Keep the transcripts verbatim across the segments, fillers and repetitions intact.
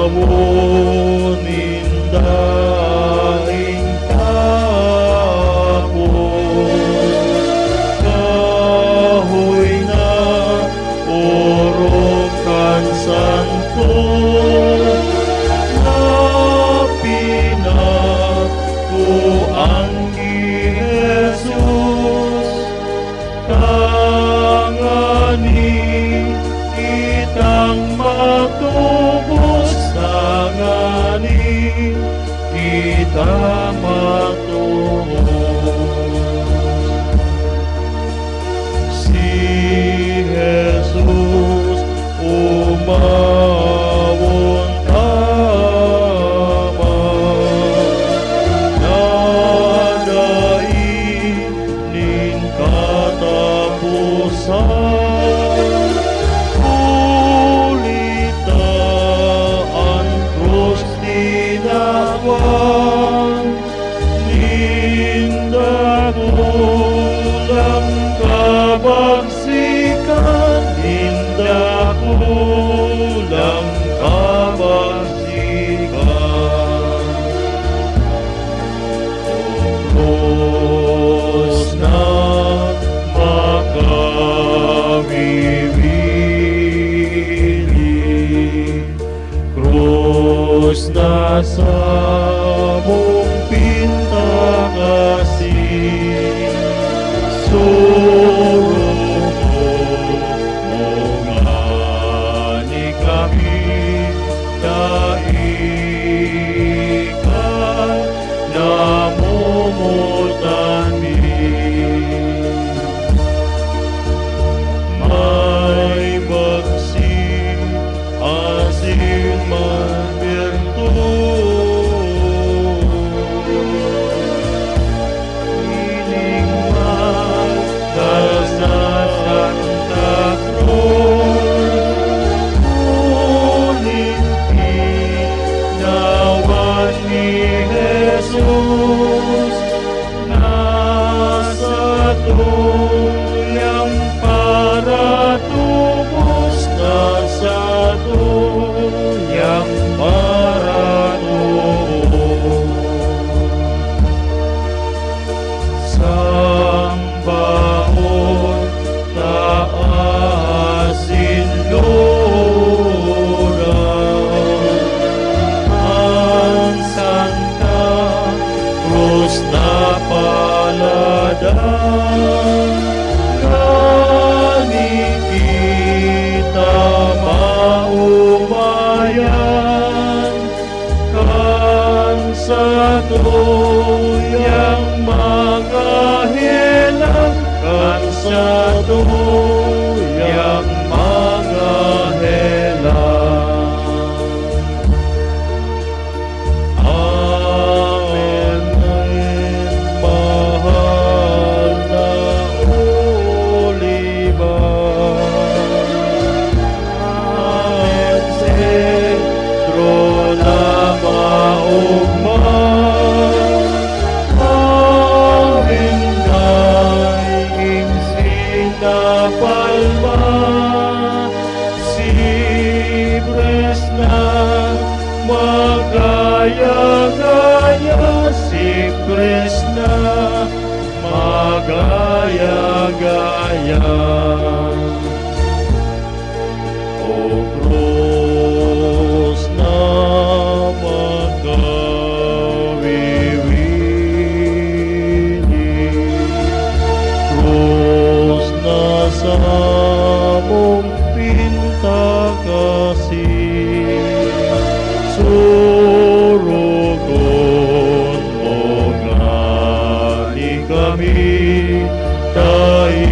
Umawon nin daing tapos, kahoy na orog kan santo, na pinakuan ki Jesus. Tangani kitang matubos, tangani kita matubos. Si Jesus umawon tama, na dai nin kataposan. Huli ta an krus tinawan nin dakulang kabagsikan, nin dakulang kabagsikan. Krus na makawiwili, krus na samong pintakasi, surungon mo ngani kami, dai ka namomotan mi. May bagsi asin may bertod, hiling man sa Santa Cruz, huli tinawan ni Jesus na satuyang paratubos, na satuyang paratubos. Sambahon ta asin lora an Santa Cruz na paladan, ngani kita maomayan kan satuyang mga helang, kan satuyang mga helang. Amen, mahal na Oliva. Amen, Sentro na maogma. Amen, daing sinapalma. Sipres na magaya-gaya, sipres na magaya-gaya. O krus na makawiwili, krus na samong pintakasi, sorogon mo ngani kami, dai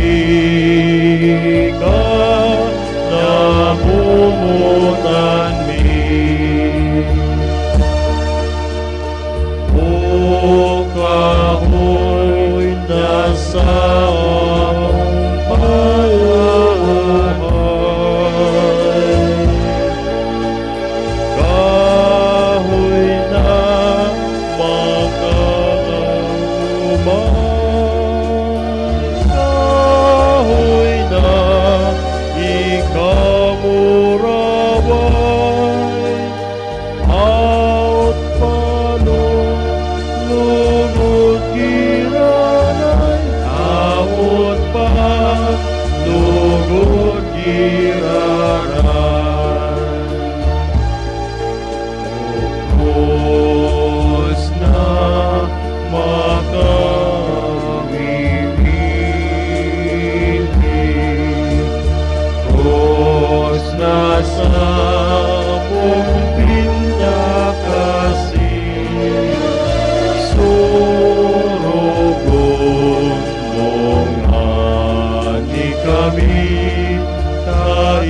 ka namomotan mi. O kahoy na samong palahay, kahoy na makaoman, kahoy iraran. Ubos na makawimili, ubos na sa pagpinta kasi, surugon mo ngani kami ta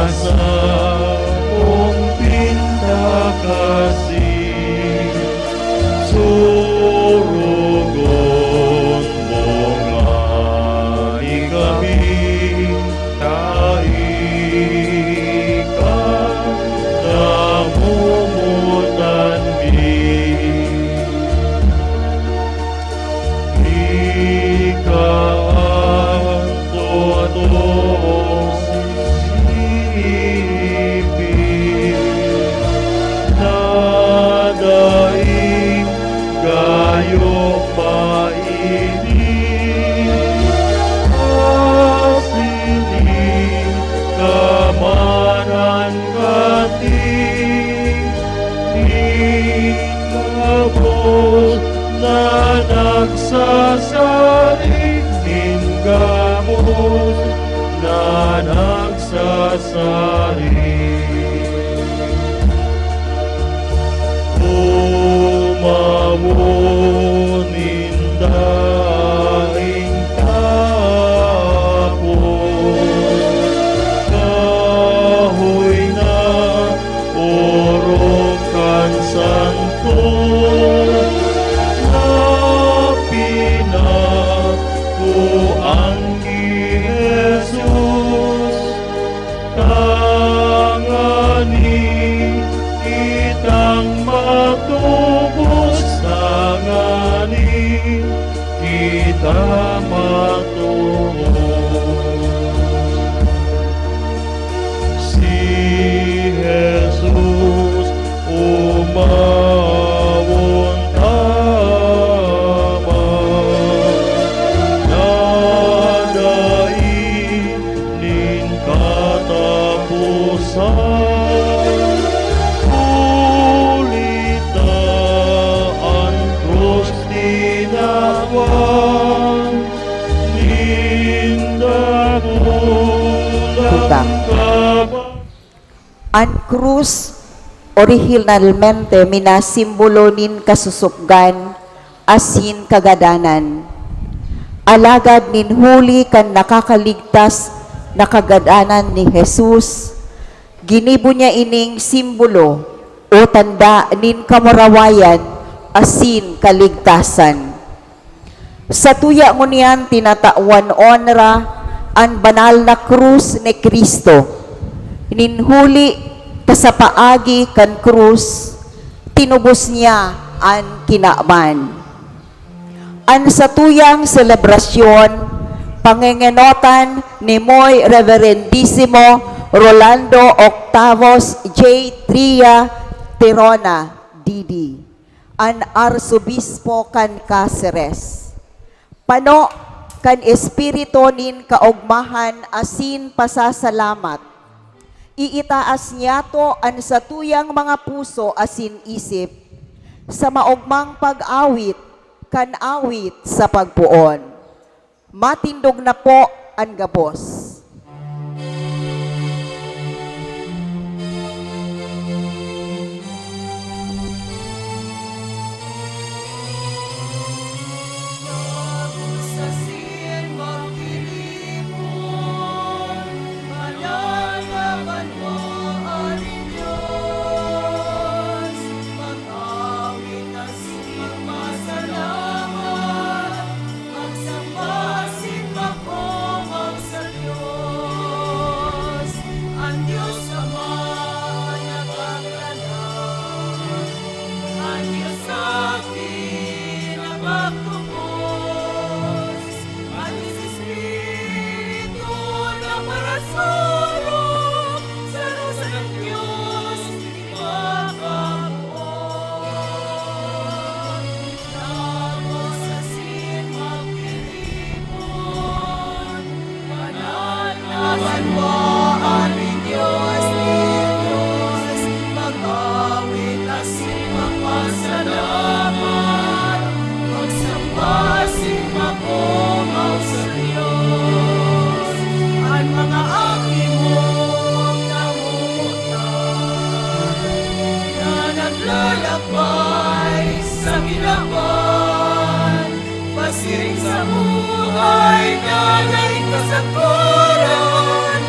Sa mong pintakasi, sorogon mo ngani kami, ta ika namomotan mi. Ika an totoong sipi na daing gayo pa ini. Asin ika man an kati nin gabos na nagsasalig, nin gabos na nagsasalig. Umawon nin daing tapos, kahoy na orog kan santo na pinakuan ki Jesus, tangani kitang matubos, tangani kita matubos. Si Jesus umawon tama, na dai nin kataposan. Huli ta an krus tinawan nin dakulang Tugang. Kaba- An krus orihinalmente minasimbolo nin kasusupgan asin kagadanan. Alagad nin huli kan nakakaligtas na kagadanan ni Jesus, ginibo niya ining simbolo o tanda nin kamurawayan asin kaligtasan. Satuya ngunyan tinatawan onra an banal na krus ni Cristo. Nin huli ta sa paagi kan krus, tinubos niya an kinaban. An satuyang selebrasyon, pangengenotan ni Moy Reverendisimo Rolando Octavos J Tria Tirona, D D, an Arsobispo kan Caceres. Pano kan espiritu nin kaogmahan asin pasasalamat, iitaas niyato an satuyang mga puso asin isip sa maogmang pag-awit kan awit sa pagpoon. Matindog na po an gabos. Magsamba asin mag-omaw sa Dios. An Dios Ama na kagadan, an Dios Aki na pagtubos, an Dios Espiritu na parasurog, saro sanang Dios, An mga aki mong nangungutan na naglalakbay sa kinaban, pasiring sa buhay na daing kasakoran,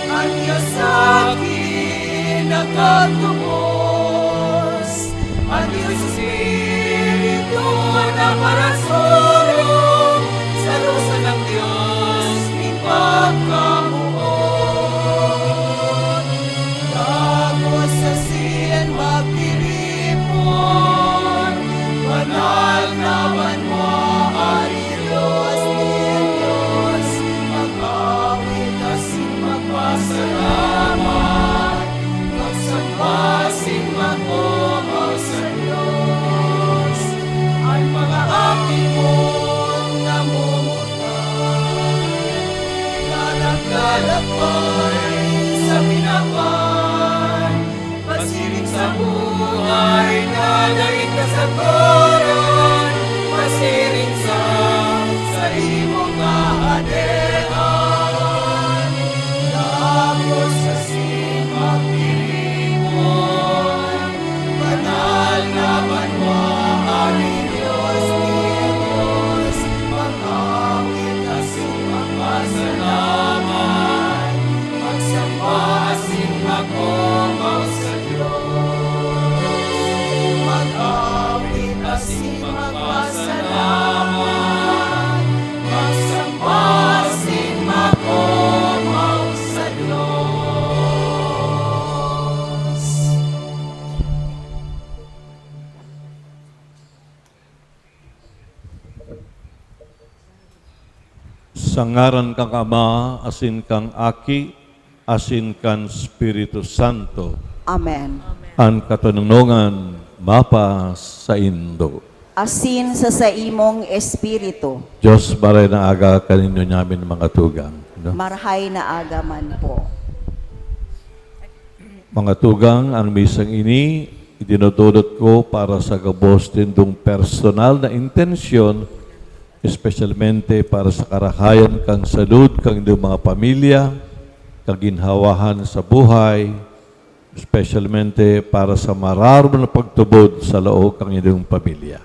An Dios sa akin nakatubos, an Dios Espiritu na parasurog, sa dusa ng Dios nin pagkamoot. Dagos asin magtiripon, banal na banwa, ari Dios nin Dios, mag-awit asin magpasalamat, magsamba asin mag-omaw sa Dios. An mga aki kong namumuta, nagdadalakbay sa kinaban, pasiring sa buhay na daing kasaguran, pasiring sa saimong kahadean. Dagos asin magtiripon, banal na banwa, ari Dios nin Dios, mag-awit asin magpasalamat, magsamba asin mag-omaw sa Dios. Mag-awit asin magpasalamat, magsamba asin mag-omaw sa Dios. Sa ngaran kan Ama, asin kan Aki, asin kan Espiritu Santo. Amen. An katonongan mapasaindo. Asin sa saimong espiritu. Dios, maray na aga kaninyo nyamin, mga tugang, no? Marhay na aga man po. Mga tugang, ang misang ini, idinododot ko para sa gabos nindong personal na intensyon, espesyalmente para sa karahayan kan salud kan indong mga pamilya, kaginhawahan sa buhay, espesyalmente para sa mararom na pagtubod sa laog kan indong pamilya.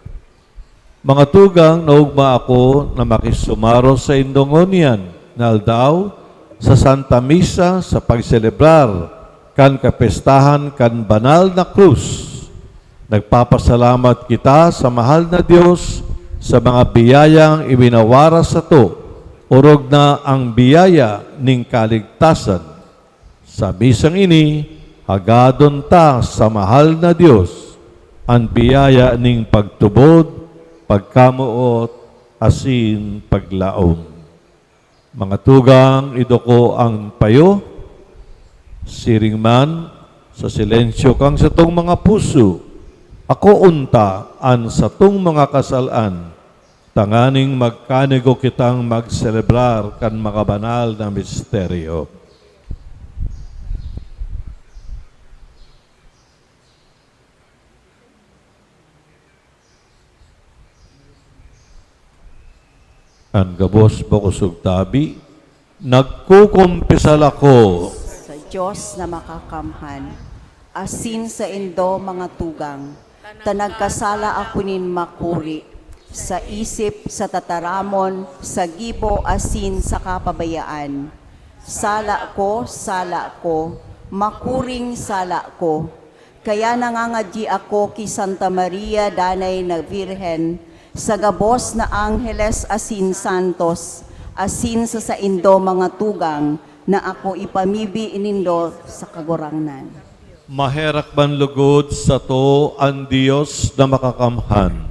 Mga tugang, naogma ako na makisumaro saindo ngunyan na aldaw sa Santa Misa sa pagselebrar kan kapestahan kan Banal na Krus. Nagpapasalamat kita sa mahal na Dios sa mga biyayang iwinawaras sato, orog na ang biyaya nin kaligtasan. Sa misang ini, hagadon ta sa mahal na Dios an biyaya nin pagtubod, pagkamoot, asin paglaom. Mga tugang, iduko an payo. Siring man, sa silensyo kan satong mga puso, akoon ta an satong mga kasal-an, tanganing magkanigo kitang magselebrar kan mga banal na misteryo. An gabos, bakosog tabi, nagkukumpisal ako sa Dios na Makakamhan, asin saindo, mga tugang, ta nagkasala ako nin makuri, sa isip, sa tataramon, sa gibo, asin sa kapabayaan. Sala ko, sala ko, makuring sala ko. Kaya nangangadyi ako ki Santa Maria danay na Birhen, sa gabos na angheles asin santos, asin sa saindo, mga tugang, na ako ipamibi nindo sa Kagurangnan. Maherak man lugod sato an Dios na Makakamhan,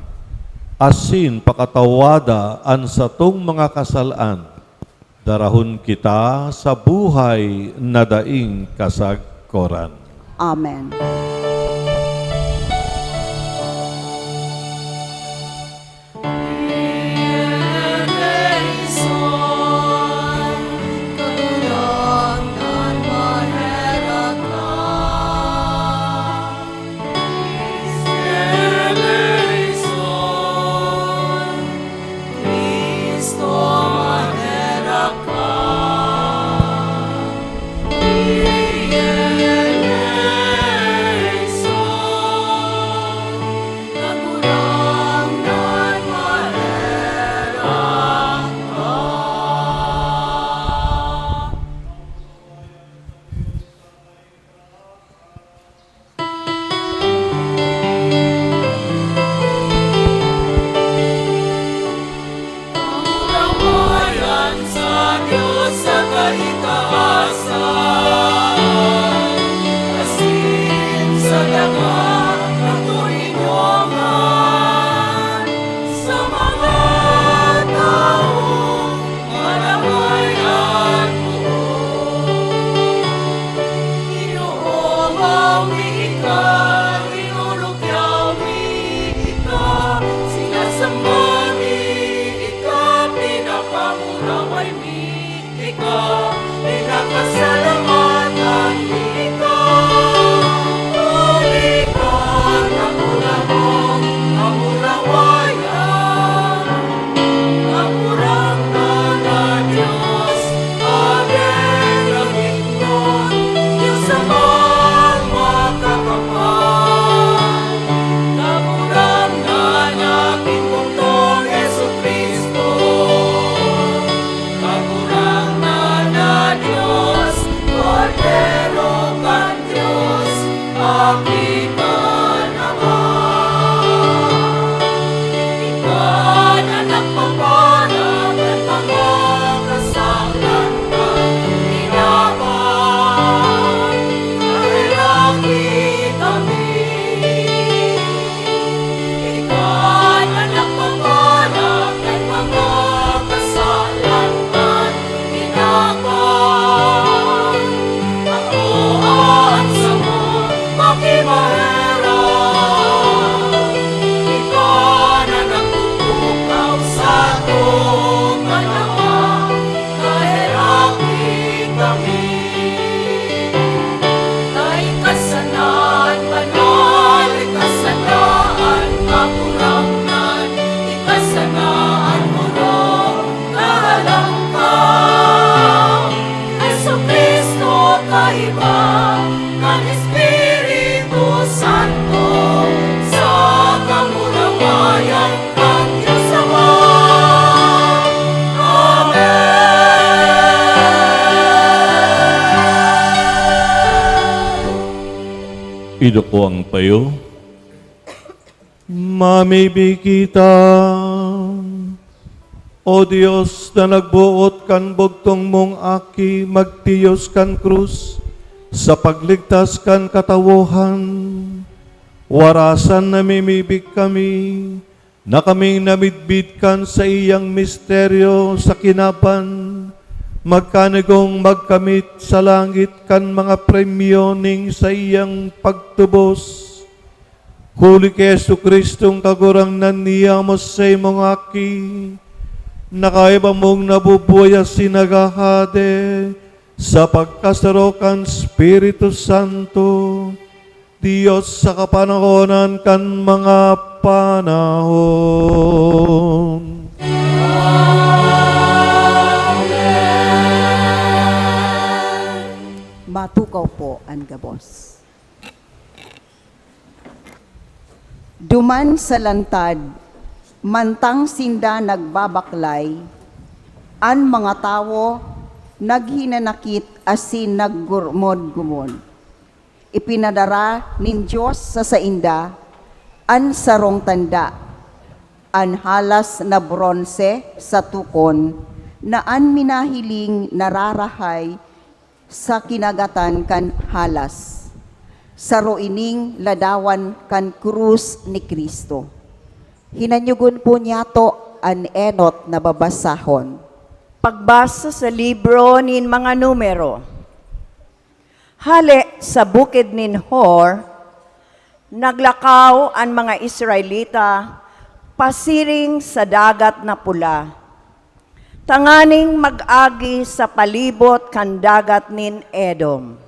asin pakatawada an satong mga kasal-an, darahon kita sa buhay na daing kasagkoran. Amen. Pinapasalamatan kita, huli ka na mula mong kamurawayan. Kagurangnan na Diyos, Amen, Kaginoong Diyos Amang Makakamay. Kagurangnan na Ginoo Jesu-Cristo, Kagurangnan na Dios, Kordero kan Dios, aki kan Ama. Ika na nagpapara kan mga kasalan kan Tinapay, kaheraki kami. Ika na nagpapara kan mga kasalan kan Tinapay, akoa an samong pakimaherak. Ika na nagpupukaw sato kan Ama, kaheraki kami. Dai kasalan banal, ika sana an Kagurangnan, ika sana an orog, kahalang ka. Jesu-Cristo, kaiba kan Espiritu Santo, sa kamurawayan kan Dios Ama. Amen. Idukwa an payo. Mamibi kita. O Dios na nagboot kan bugtong mong Aki magtiyos kan krus sa pagligtas kan katawohan, warasan namimibi kami na kaming namidbid kan saiyang misteryo sa kinaban, magkanigong magkamit sa langit kan mga premyo ning saiyang pagtubos. Huli ki Jesu-Cristong Kagurangnan, niyamo sa imong Aki, na kaiba mong nabubuhay asin naghahade sa pagkasaro kan Espiritu Santo, Dios sa kapanahonan kan mga panahon. Matukaw po an gabos. Duman sa lantad, mantang sinda nagbabaklay, an mga tawo naghinanakit asin naggurmod-gumod. Ipinadara nin Dios sa sainda an sarong tanda, an halas na bronse sa tukon na an minahiling nararahay sa kinagatan kan halas. Saro ining ladawan kan krus ni Cristo. Hinanyogon po niyato an enot na babasahon. Pagbasa sa libro nin mga Numero. Hale sa bukid nin Hor, naglakaw an mga Israelita pasiring sa Dagat na Pula, tanganing mag-agi sa palibot kan Dagat nin Edom.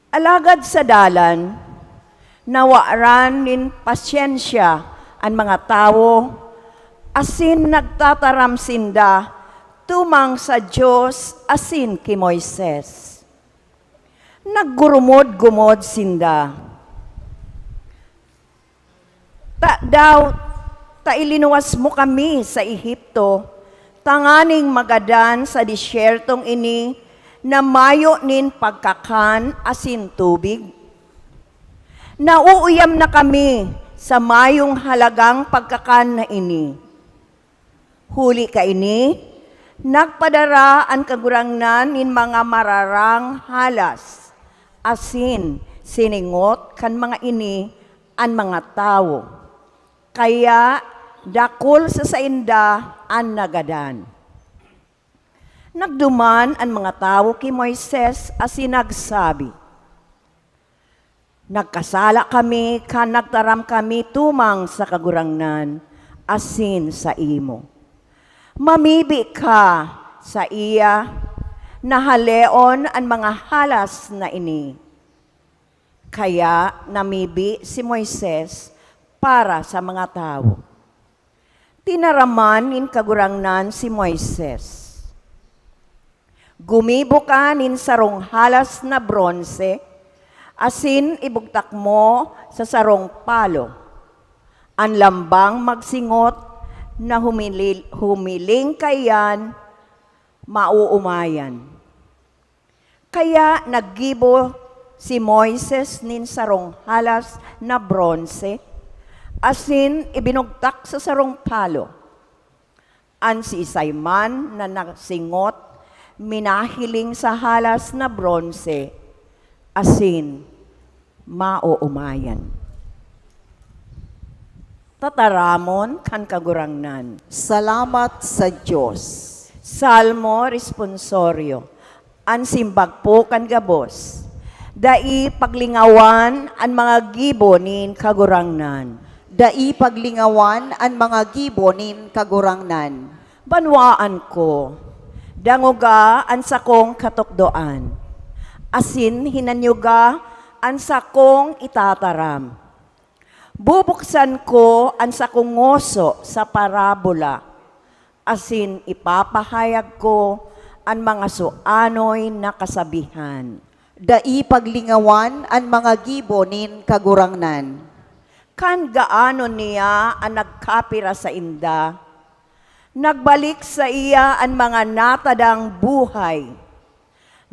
Alagad sa dalan, nawaran nin pasyensya an mga tawo, asin nagtataram sinda tumang sa Dios asin ki Moises. Naggurumod-gumod sinda, "Tadaw ta ilinuwas mo kami sa Egipto tanganing magadan sa desyertong ini na mayo nin pagkakan asin tubig? Nauuyam na kami sa mayong halagang pagkakan na ini." Huli kaini, nagpadara an Kagurangnan nin mga mararang halas, asin siningot kan mga ini an mga tawo. Kaya dakul sa sainda an nagadan. Nagduman an mga tawo ki Moises asin nagsabi, "Nagkasala kami kan nagtaram kami tumang sa Kagurangnan asin saimo. Mamibi ka saiya, nahaleon an mga halas na ini. Kaya namibi si Moises para sa mga tawo. Tinaraman nin Kagurangnan si Moises, "Gumibo ka nin sarong halas na bronse, asin ibugtak mo sa sarong palo. An lambang magsingot na humili-, humiling kaiyan, maoomayan." Kaya naggibo si Moises nin sarong halas na bronse, asin ibinugtak sa sarong palo. An siisay man na nasingot, minahiling sa halas na bronse, asin maoomayan. Tataramon kan Kagurangnan. Salamat sa Dios. Salmo Responsorio. An simbag po kan gabos. Dai paglingawan an mga gibo nin Kagurangnan. Dai paglingawan an mga gibo nin Kagurangnan. Banwaan ko, dangoga an sakong katukdoan, asin hinanyoga an sakong itataram. Bubuksan ko an sakong ngoso sa parabola, asin ipapahayag ko an mga suanoy na kasabihan. Dai paglingawan an mga gibo nin Kagurangnan. Kan gaano niya an nagkapira sainda, nagbalik saiya an mga natadang buhay.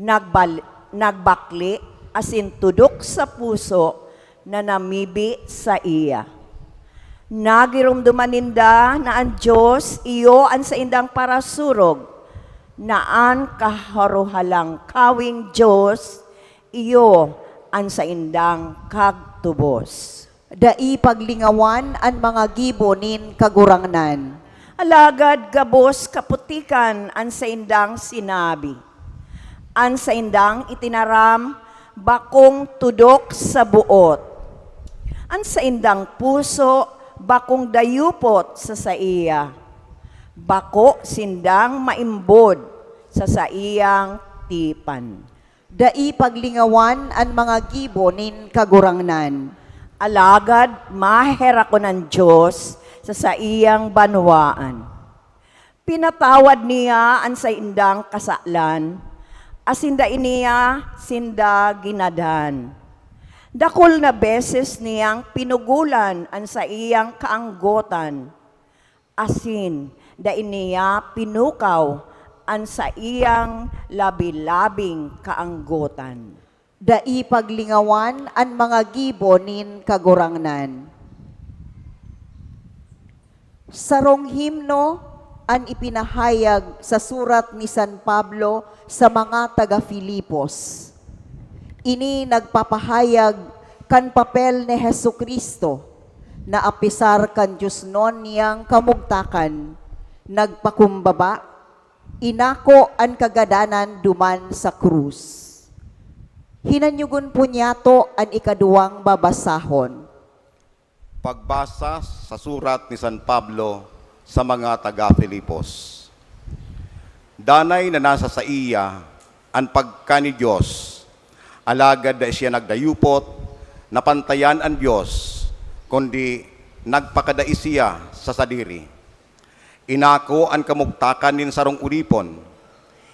Nagbal-, nagbakle asin tudok sa puso na namibi saiya. Nagiromdoman ninda na an Dios iyo an saindang parasurog, na an kaharohalangkawing Dios iyo an saindang kagtubos. Dai paglingawan an mga gibo nin Kagurangnan. Alagad gabos kaputikan an saindang sinabi. An saindang itinaram bakong tudok sa boot. An saindang puso bakong dayupot sa saiya. Bako sindang maimbod sa saiyang tipan. Dai paglingawan an mga gibo nin Kagurangnan. Alagad maherak an Dios sa saiyang banwaan. Pinatawad niya an saindang kasalan, asin dai niya sinda ginadan. Dakul na beses niyang pinugolan an saiyang kaanggotan, asin dai niya pinukaw an saiyang labi-labing kaanggotan. Dai paglingawan an mga gibo nin Kagurangnan. Sarong himno an ipinahayag sa surat ni San Pablo sa mga taga Filipos. Ini nagpapahayag kan papel ni Jesu-Cristo, na apisar kan diosnon niyang kamugtakan, nagpakumbaba, inako an kagadanan duman sa krus. Hinanyogon po niyato an ikaduwang babasahon. Pagbasa sa surat ni San Pablo sa mga taga Filipos. Danay na nasa saiya an pagka ni Dios, alagad dai siya nagdayupot na pantayan an Dios, kundi nagpakadai siya sa sadiri. Inako an kamugtakan nin sarong oripon,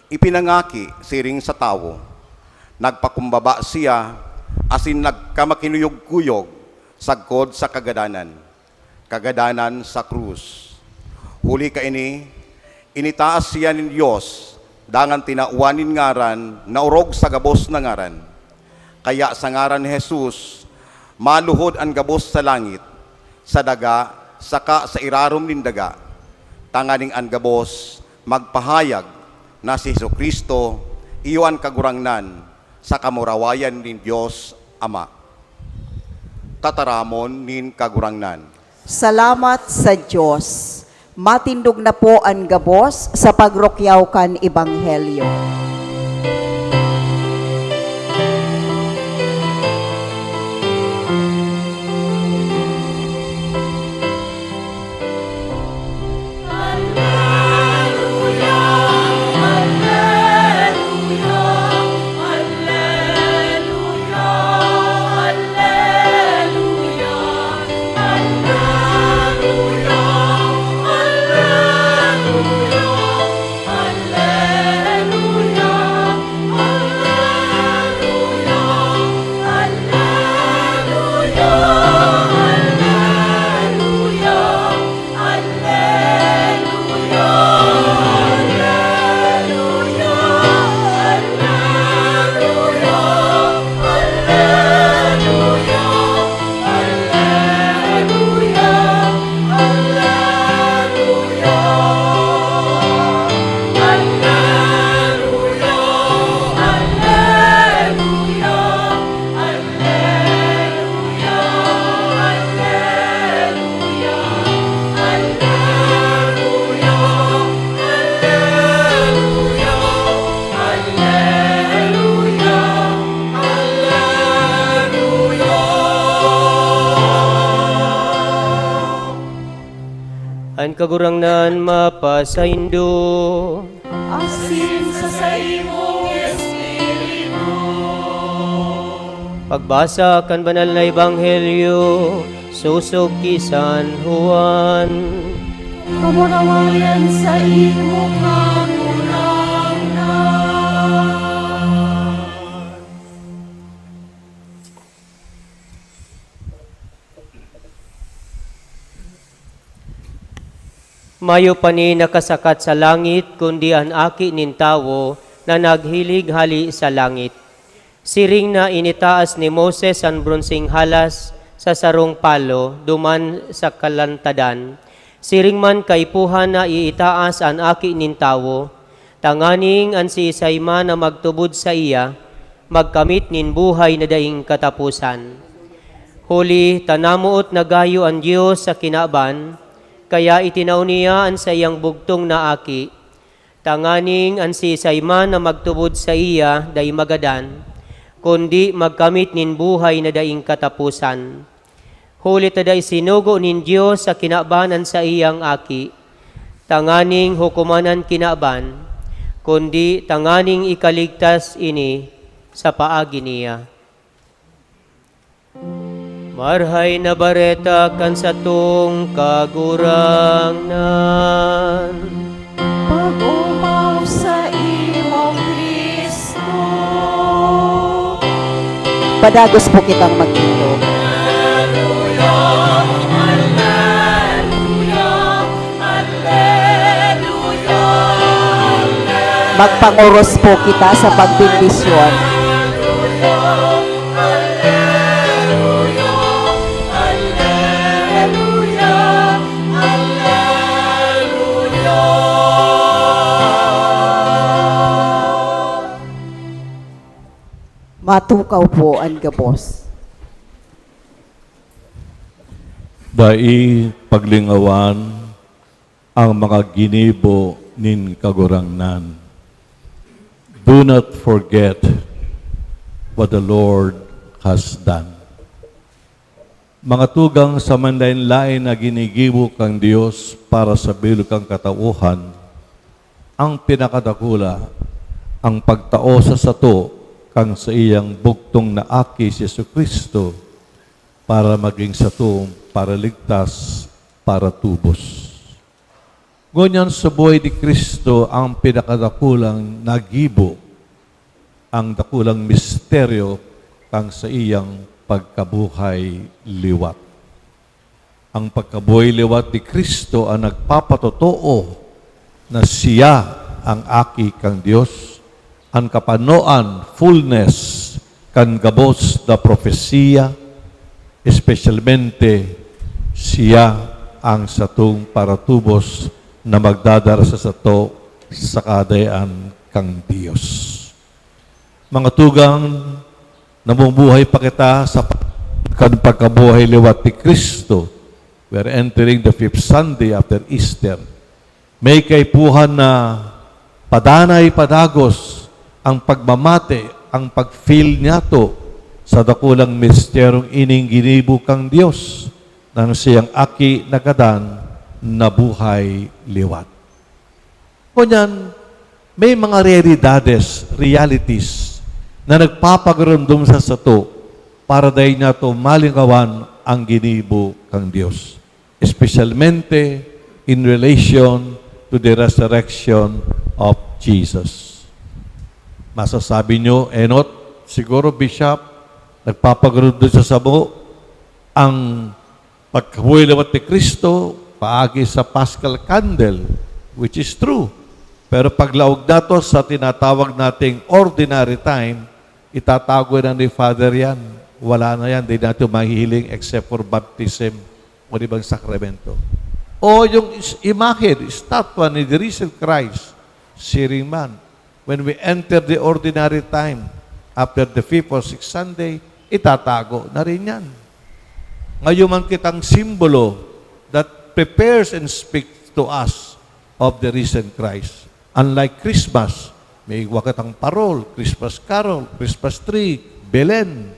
ipinangaki siring sa tawo. Nagpakumbaba siya asin nagkamakinuyog-kuyog sagkod sa kagadanan, kagadanan sa krus. Huli kaini, initaas siya nin Dios, dangan tinawan nin ngaran na orog sa gabos na ngaran. Kaya sa ngaran ni Jesus, maluhod an gabos sa langit, sa daga, saka sa irarom nin daga, tanganing an gabos magpahayag na si Jesu-Cristo iyo an Kagurangnan sa kamurawayan nin Dios Ama. Tataramon nin Kagurangnan. Salamat sa Dios. Matindog na po an gabos sa pagrukyaw kan Ebanghelyo. Kagurangnan mapasaindo. Asin sa saimong espiritu. Pagbasa kan Banal na Ebanghelyo sosog ki San Juan. Kamurawayan sa imo, Kagurangnan. Mayo pa ni nakasakat sa langit, kundi an Aki nin Tawo na naghilig hale sa langit. Siring na initaas ni Moses an bronseng halas sa sarong palo duman sa kalantadan, siring man kaipuhan na iitaas an Aki nin Tawo, tanganing an siisay man na magtubod saiya magkamit nin buhay na daing kataposan. Huli ta namoot na gayo an Dios sa kinaban, kaya itinao niya an saiyang bugtong na Aki, tanganing an siisay man na magtubod saiya dai magadan, kundi magkamit nin buhay na daing kataposan. Huli ta dai sinugo nin Dios sa kinaban an saiyang Aki, tanganing hukoman an kinaban, kundi tanganing ikaligtas ini sa paagi niya. Marahay na Bareta kan satong Kagurangnan. Pag-omaw sa imo, Cristo. Padagos po kitang magtindog. Magpangoros po kita sa pagbendisyon. Matukaw po an gabos. Dai paglingawan ang mga ginibo nin Kagurangnan. Do not forget what the Lord has done. Mga tugang, sa manlaen-laen na ginigibo kan Dios para sa bilog kan katauhan, ang pinakadakula, ang pagtao sa sato kan saiyang bugtong na Aki, si Jesu-Cristo, para magin satong paraligtas para tubos. Ngunyan sa buhay ni Cristo ang pinakadakulang nagibo, ang dakulang misteryo kan saiyang pagkabuhay liwat. Ang pagkabuhay liwat ni Cristo ang nagpapatotoo na siya ang Aki kan Dios, an kapanoan, fullness, kan gabos na propesiya, espesyalmente siya ang satong paratubos na magdadara sa sato sa Kahadean kan Dios. Mga tugang, namumuhay pa kita sa pa-, kan pagkabuhay liwat ni Cristo. We are entering the fifth Sunday after Easter. May kaipuhan na padanay padagos ang pagmamate, ang pag-feel niyato sa dakulang misteryong ining ginibo kan Dios, nang siyang Aki nagadan na buhay liwat. Ngunyan, may mga realidades, realities, na nagpapagarumdom sa sato para dai niyato malingawan ang ginibo kan Dios, espesyalmente in relation to the resurrection of Jesus. Masasabi nyo, "Enot, siguro, Bishop, nagpapagarumdom sa samo ang pagkabuhay liwat ni Cristo paagi sa Paschal Candle," which is true. Pero paglaog nato sa tinatawag nating ordinary time, itatago na ni Father yan. Wala na yan, di natin mahihiling except for baptism o ibang sakramento. O yung is-, imahe, statwa ni the risen Christ, siring man, when we enter the ordinary time, after the fifth or sixth Sunday, itatago na rin yan. Ngayon man kitang simbolo that prepares and speaks to us of the risen Christ. Unlike Christmas, may igwa kitang parol, Christmas carol, Christmas tree, Belen.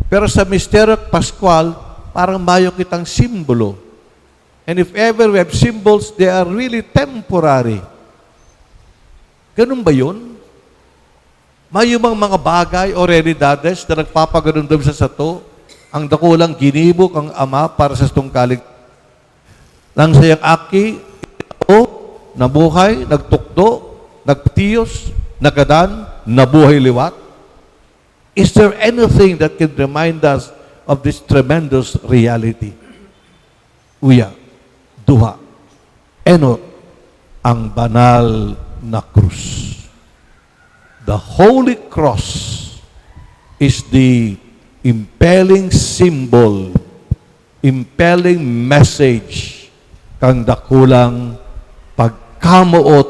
Pero sa misteryo Pascual, parang mayo kitang simbolo. And if ever we have symbols, they are really temporary. Ganun ba yun? Mayo mang mga bagay o realidades na nagpapaganundom sa sato ang dakulang ginibo kan Ama para sa satong kalig-, nang sayang aki, o, nabuhay, nagtukdo, nagtiyos, nagadan, nabuhay liwat? Is there anything that can remind us of this tremendous reality? Uya, duha. Enot, ang banal na krus. The Holy Cross is the impelling symbol, impelling message kan dakulang pagkamoot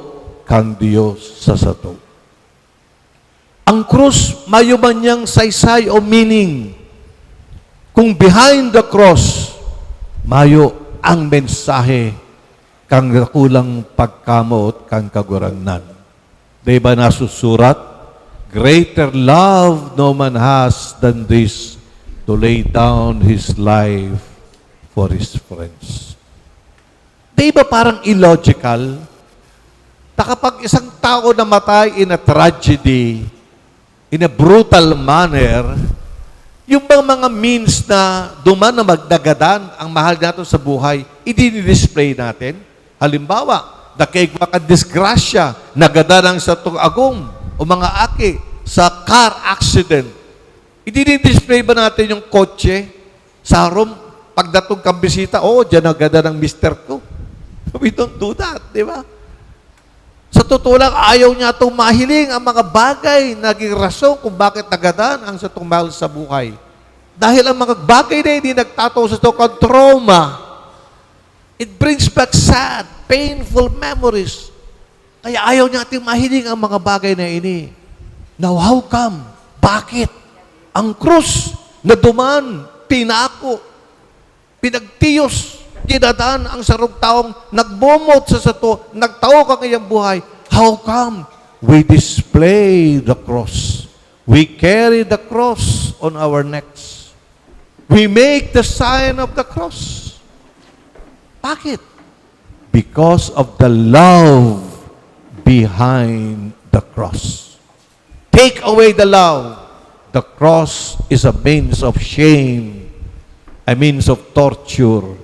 kan Dios sa sato. Ang krus mayo man niyang saysay o meaning. Kung behind the cross, mayo ang mensahe kan dakulang pagkamoot kan Kagurangnan. Di ba nasusurat, "Greater love no man has than this, to lay down his life for his friends." Di ba parang illogical na kapag isang tao namatay in a tragedy, in a brutal manner, yung bang mga means na duman na magnagadan ang mahal natin sa buhay, i-display natin? Halimbawa, nakaigwa ka disgrasya, nagadan ang satong agom o mga aki sa car accident. I-display ba natin yung kotse? Sa room, pagdating kan bisita, "Oo, diyan nagadan ang mister ko." We don't do that, di ba? Sa totoo lang, ayaw niya itong mahiling ang mga bagay na naging rason kung bakit nagadan ang satong mahal sa buhay. Dahil ang mga bagay na ini nagtatao sa sato kan trauma. It brings back sad, painful memories. Kaya ayaw niya ating mahiling ang mga bagay na ini. Now, how come? Bakit? Ang krus na duman, pinako, pinagtiyos, ginadan ang sarong tawong nagbomot sa sato, nagtao kan iyang buhay. How come we display the cross? We carry the cross on our necks. We make the sign of the cross. Bakit? Because of the love behind the cross. Take away the love. The cross is a means of shame, a means of torture,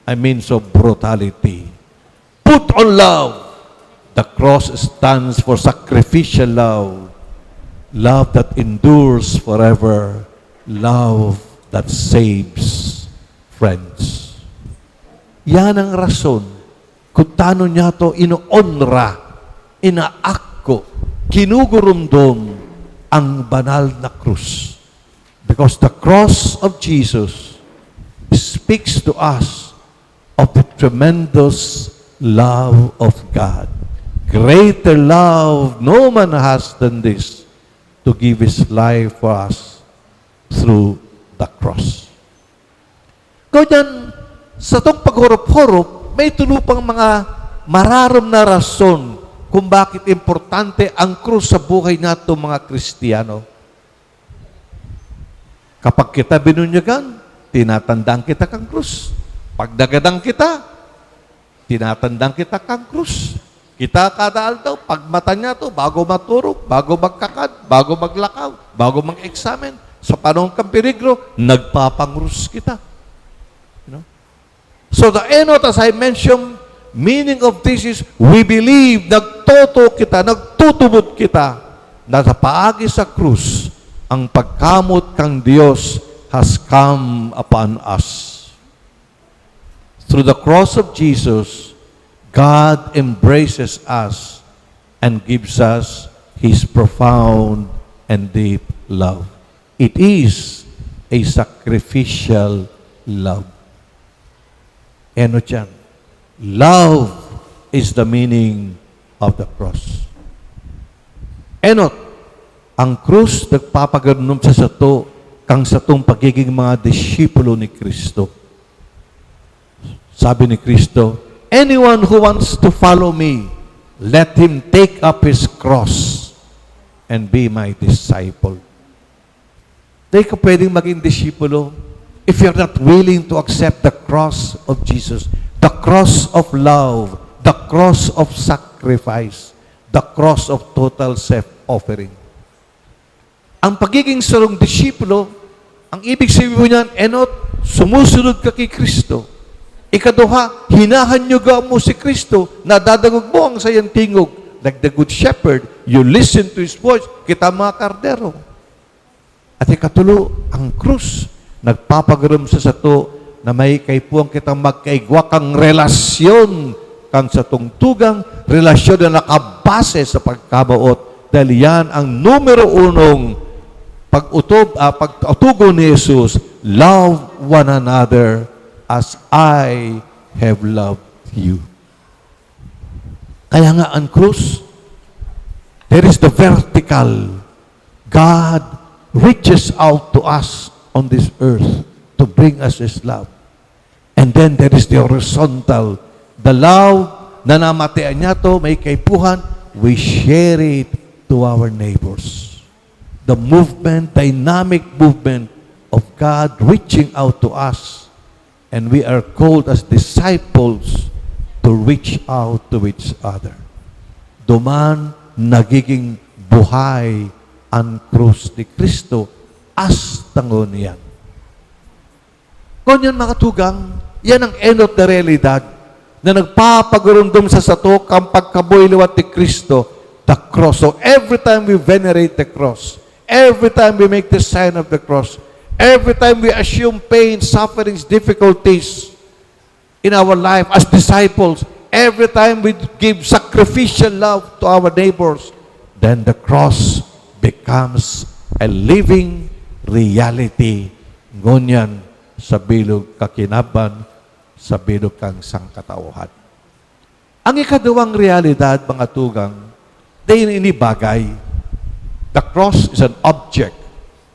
a means of brutality. Put on love. The cross stands for sacrificial love, love that endures forever, love that saves friends. Yan ang rason kung tano niyato inoonra, inaako, ginugurumdom ang banal na krus. Because the cross of Jesus speaks to us of the tremendous love of God. Greater love no man has than this, to give His life for us through the cross. Ngunyan, sa satong paghurup-hurup, may tulo pang mga mararom na rason kung bakit importante ang krus sa buhay nato, mga Kristiyano. Kapag kita binunyagan, tinatandaan kita kan krus. Pag nagadan kita, tinatandaan kita kan krus. Kita kada aldaw, pag mata niyato, bago maturog, bago magkakan, bago maglakaw, bago mag-examine, sa panahon kan perigro, nagpapangrus kita. You know? So the enot, as I mentioned, meaning of this is, we believe, nagtotoo kita, nagtutubod kita, na sa paagi sa krus, ang pagkamot kan Dios has come upon us. Through the cross of Jesus, God embraces us and gives us His profound and deep love. It is a sacrificial love. Enot yan. Love is the meaning of the cross. Enot, ang krus nagpapaganundom sa sato kan satong pagiging mga disipulo ni Cristo. Sabi ni Cristo, "Anyone who wants to follow me, let him take up his cross and be my disciple." Di ka pwedeng maging disipulo if you're not willing to accept the cross of Jesus. The Cross of love, the cross of sacrifice, the cross of total self-offering. Ang pagiging sarong disipulo, ang ibig sabihin niyan, enot, sumusunod ka ki Cristo. Ikaduha, hinahanyuga mo si Cristo, nadadangog mo ang saiyang tingog, like the Good Shepherd, you listen to His voice, kita mga kardero. At ikatulo, ang krus, nagpapagiromdom sa sato na may kaipuhan kitang magkaigwa kan relasyon kan satong tugang, relasyon na nakabase sa pagkamoot. Dahil yan ang numero unong pag-utob, ah, pagtugon ni Jesus, "Love one another as I have loved you." Kaya nga ang krus, there is the vertical. God reaches out to us on this earth to bring us His love. And then there is the horizontal, the love na namatian niya to, may kaipuhan, we share it to our neighbors. The movement, dynamic movement of God reaching out to us. And we are called as disciples to reach out to each other. Duman nagiging buhay an krus ni Cristo hasta ngunyan. Ngunyan, mga tugang, yan ang enot na realidad na nagpapagurumdom sa sato kan pagkabuhay liwat ni Cristo, the cross. So every time we venerate the cross, every time we make the sign of the cross, every time we assume pain, sufferings, difficulties in our life as disciples, every time we give sacrificial love to our neighbors, then the cross becomes a living reality ngunyan sa bilog kakinaban, sa bilog kan sangkatauhan. Ang ikaduwang realidad, mga tugang, dai ini bagay. The cross is an object,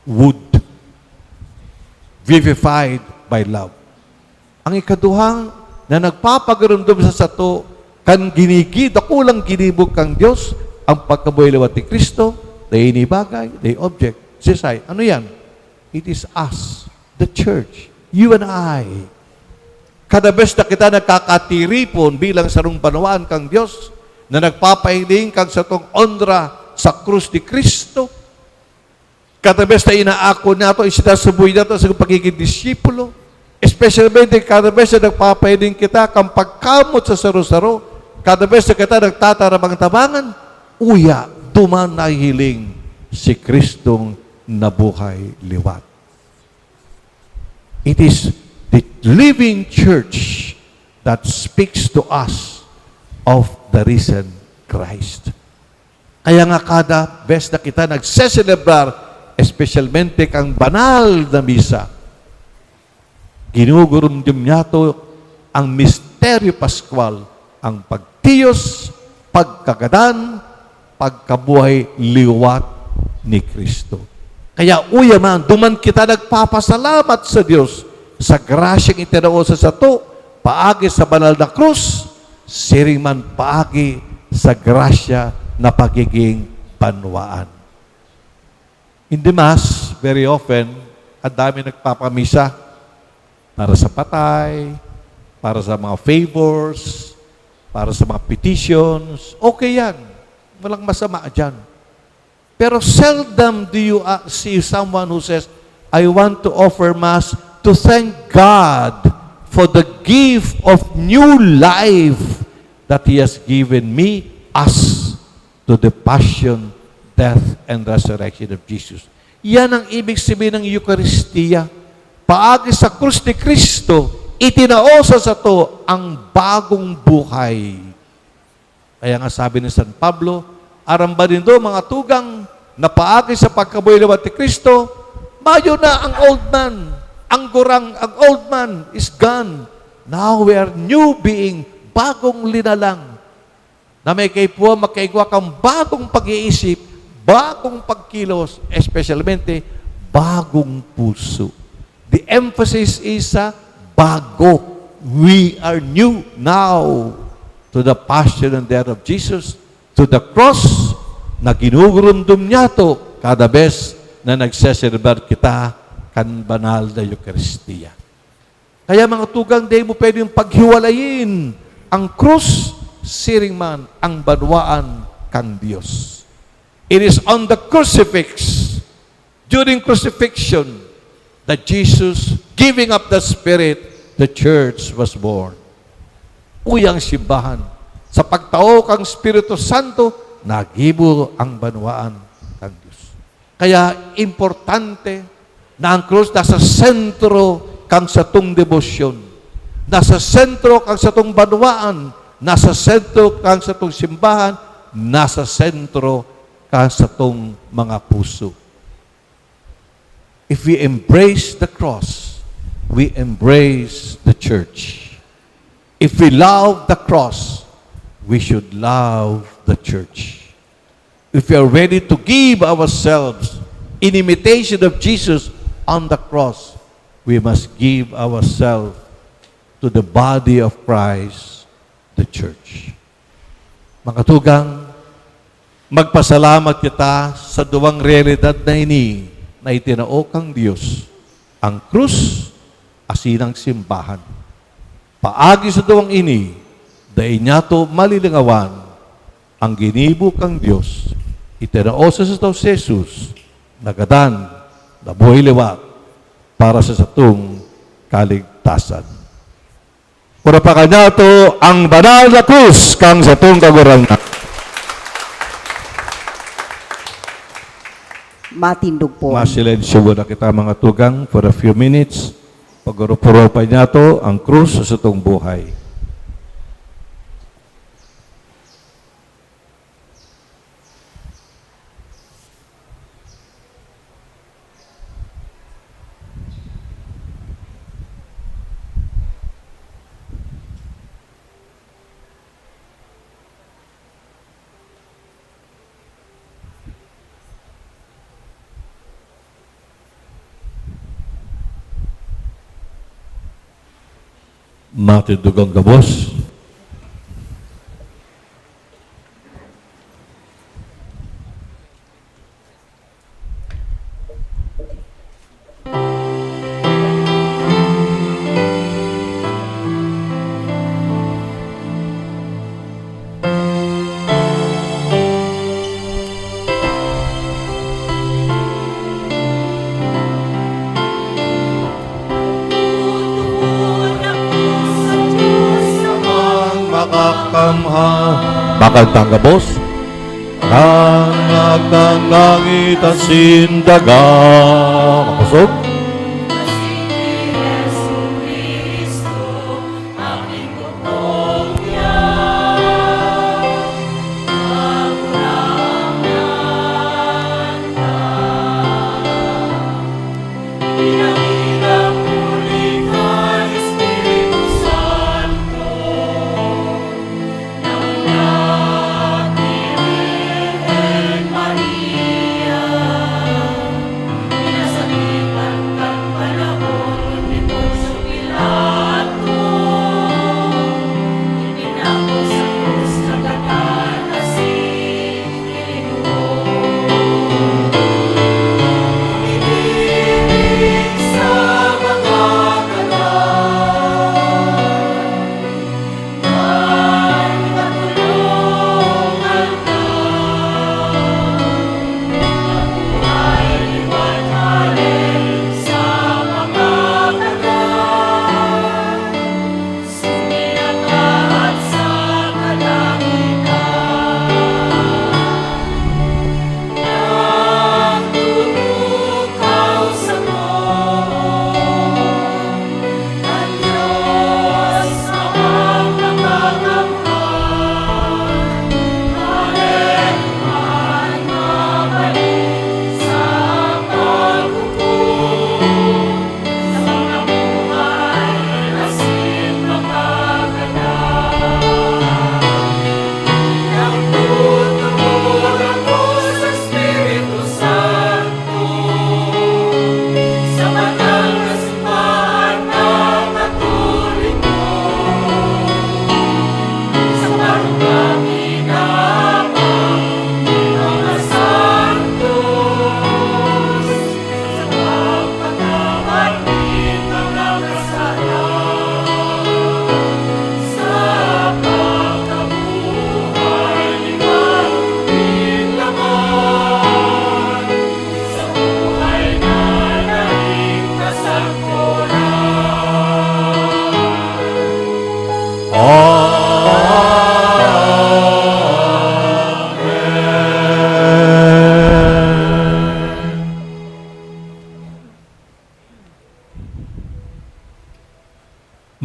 wood, vivified by love. Ang ikaduhang na nagpapagurumdom sa sato kan ginigi-, dakulang ginibo kan Dios, ang pagkabuhay liwat ni Cristo, dai ini bagay, dai object. Sisay, ano yan? It is us, the church, you and I. Kada bes na kita nagkakatiripon bilang sarong banwaan kan Dios na nagpapahiling kan satong onra sa krus ni Cristo, kada bes na inaako nato, isinasuboy nato sa pagigin disipulo, especialmente kada bes na nagpapahiling kita kan pagkamot sa saro-saro, kada bes na kita nagtatarabang-tabangan, uya, duman nahihiling si Cristong nabuhay liwat. It is the living church that speaks to us of the risen Christ. Kaya nga kada bes na kita nagseselebrar, espesyalmente kan banal na misa, ginugurumdom niyato ang misteryo paskwal, ang pagtiyos, pagkagadan, pagkabuhay liwat ni Cristo. Kaya uya man, duman kita nagpapasalamat sa Dios sa grasyang itinao sa sato paagi sa banal na krus, siring man paagi sa grasya na pagiging banwaan. In the Mass, very often, ang dami nagpapamisa para sa patay, para sa mga favors, para sa mga petitions. Okay yan. Walang masama dyan. Pero seldom do you, uh, see someone who says, "I want to offer Mass to thank God for the gift of new life that He has given me as to the passion, death, and resurrection of Jesus." Yan ang ibig sabihin ng Eucharistia. Paagi sa krus ni Cristo, itinao sa sato ang bagong buhay. Kaya nga sabi ni San Pablo, "Aram ba nindo, mga tugang, na paagi sa pagkabuhay liwat ni Cristo, mayo na ang old man, ang gurang, ang old man is gone. Now we are new being, bagong linalang." Na may kaipuhan, makaigwa kang bagong pag-iisip, bagong pagkilos, espesyalmente, bagong puso. The emphasis is sa bago. We are new now to the passion and death of Jesus, to the cross na ginugurumdom niyato kada bes na nagseselebrar kita kan banal na Eucharistia. Kaya, mga tugang, di mo pwedeng paghiwalayin ang krus, siring man ang banwaan kan Dios. It is on the crucifix, during crucifixion, that Jesus, giving up the Spirit, the church was born. Uya ang simbahan, sa pagtao kan Espiritu Santo, nagibo ang banwaan kan Dios. Kaya importante na ang krus nasa sentro kan satong debosyon, nasa sentro kan satong banwaan, nasa sentro kan satong simbahan, nasa sentro kan satong mga puso. If we embrace the cross, we embrace the church. If we love the cross, we should love the church. If we are ready to give ourselves in imitation of Jesus on the cross, we must give ourselves to the body of Christ, the church. Mga tugang, magpasalamat kita sa duwang realidad na ini na itinao kang Dios, ang krus asin ang simbahan. Paagi sa duwang ini, dai niyato malilingawan ang ginibo kang Dios, itinao sa sato si Jesus, nagadan, nabuhay liwat para sa satong kaligtasan. Purapakan niyato ang banal na krus kan satong Kagurangnan. Matindog po. Masilensyo muna kita, mga tugang, for a few minutes. Pagurupurupay niyato ang krus sa satong buhay. Matindog ang gabos. Ang makakamhan. Bakal tangga, boss. Ang nagtanggang ita sindaga. Makosog.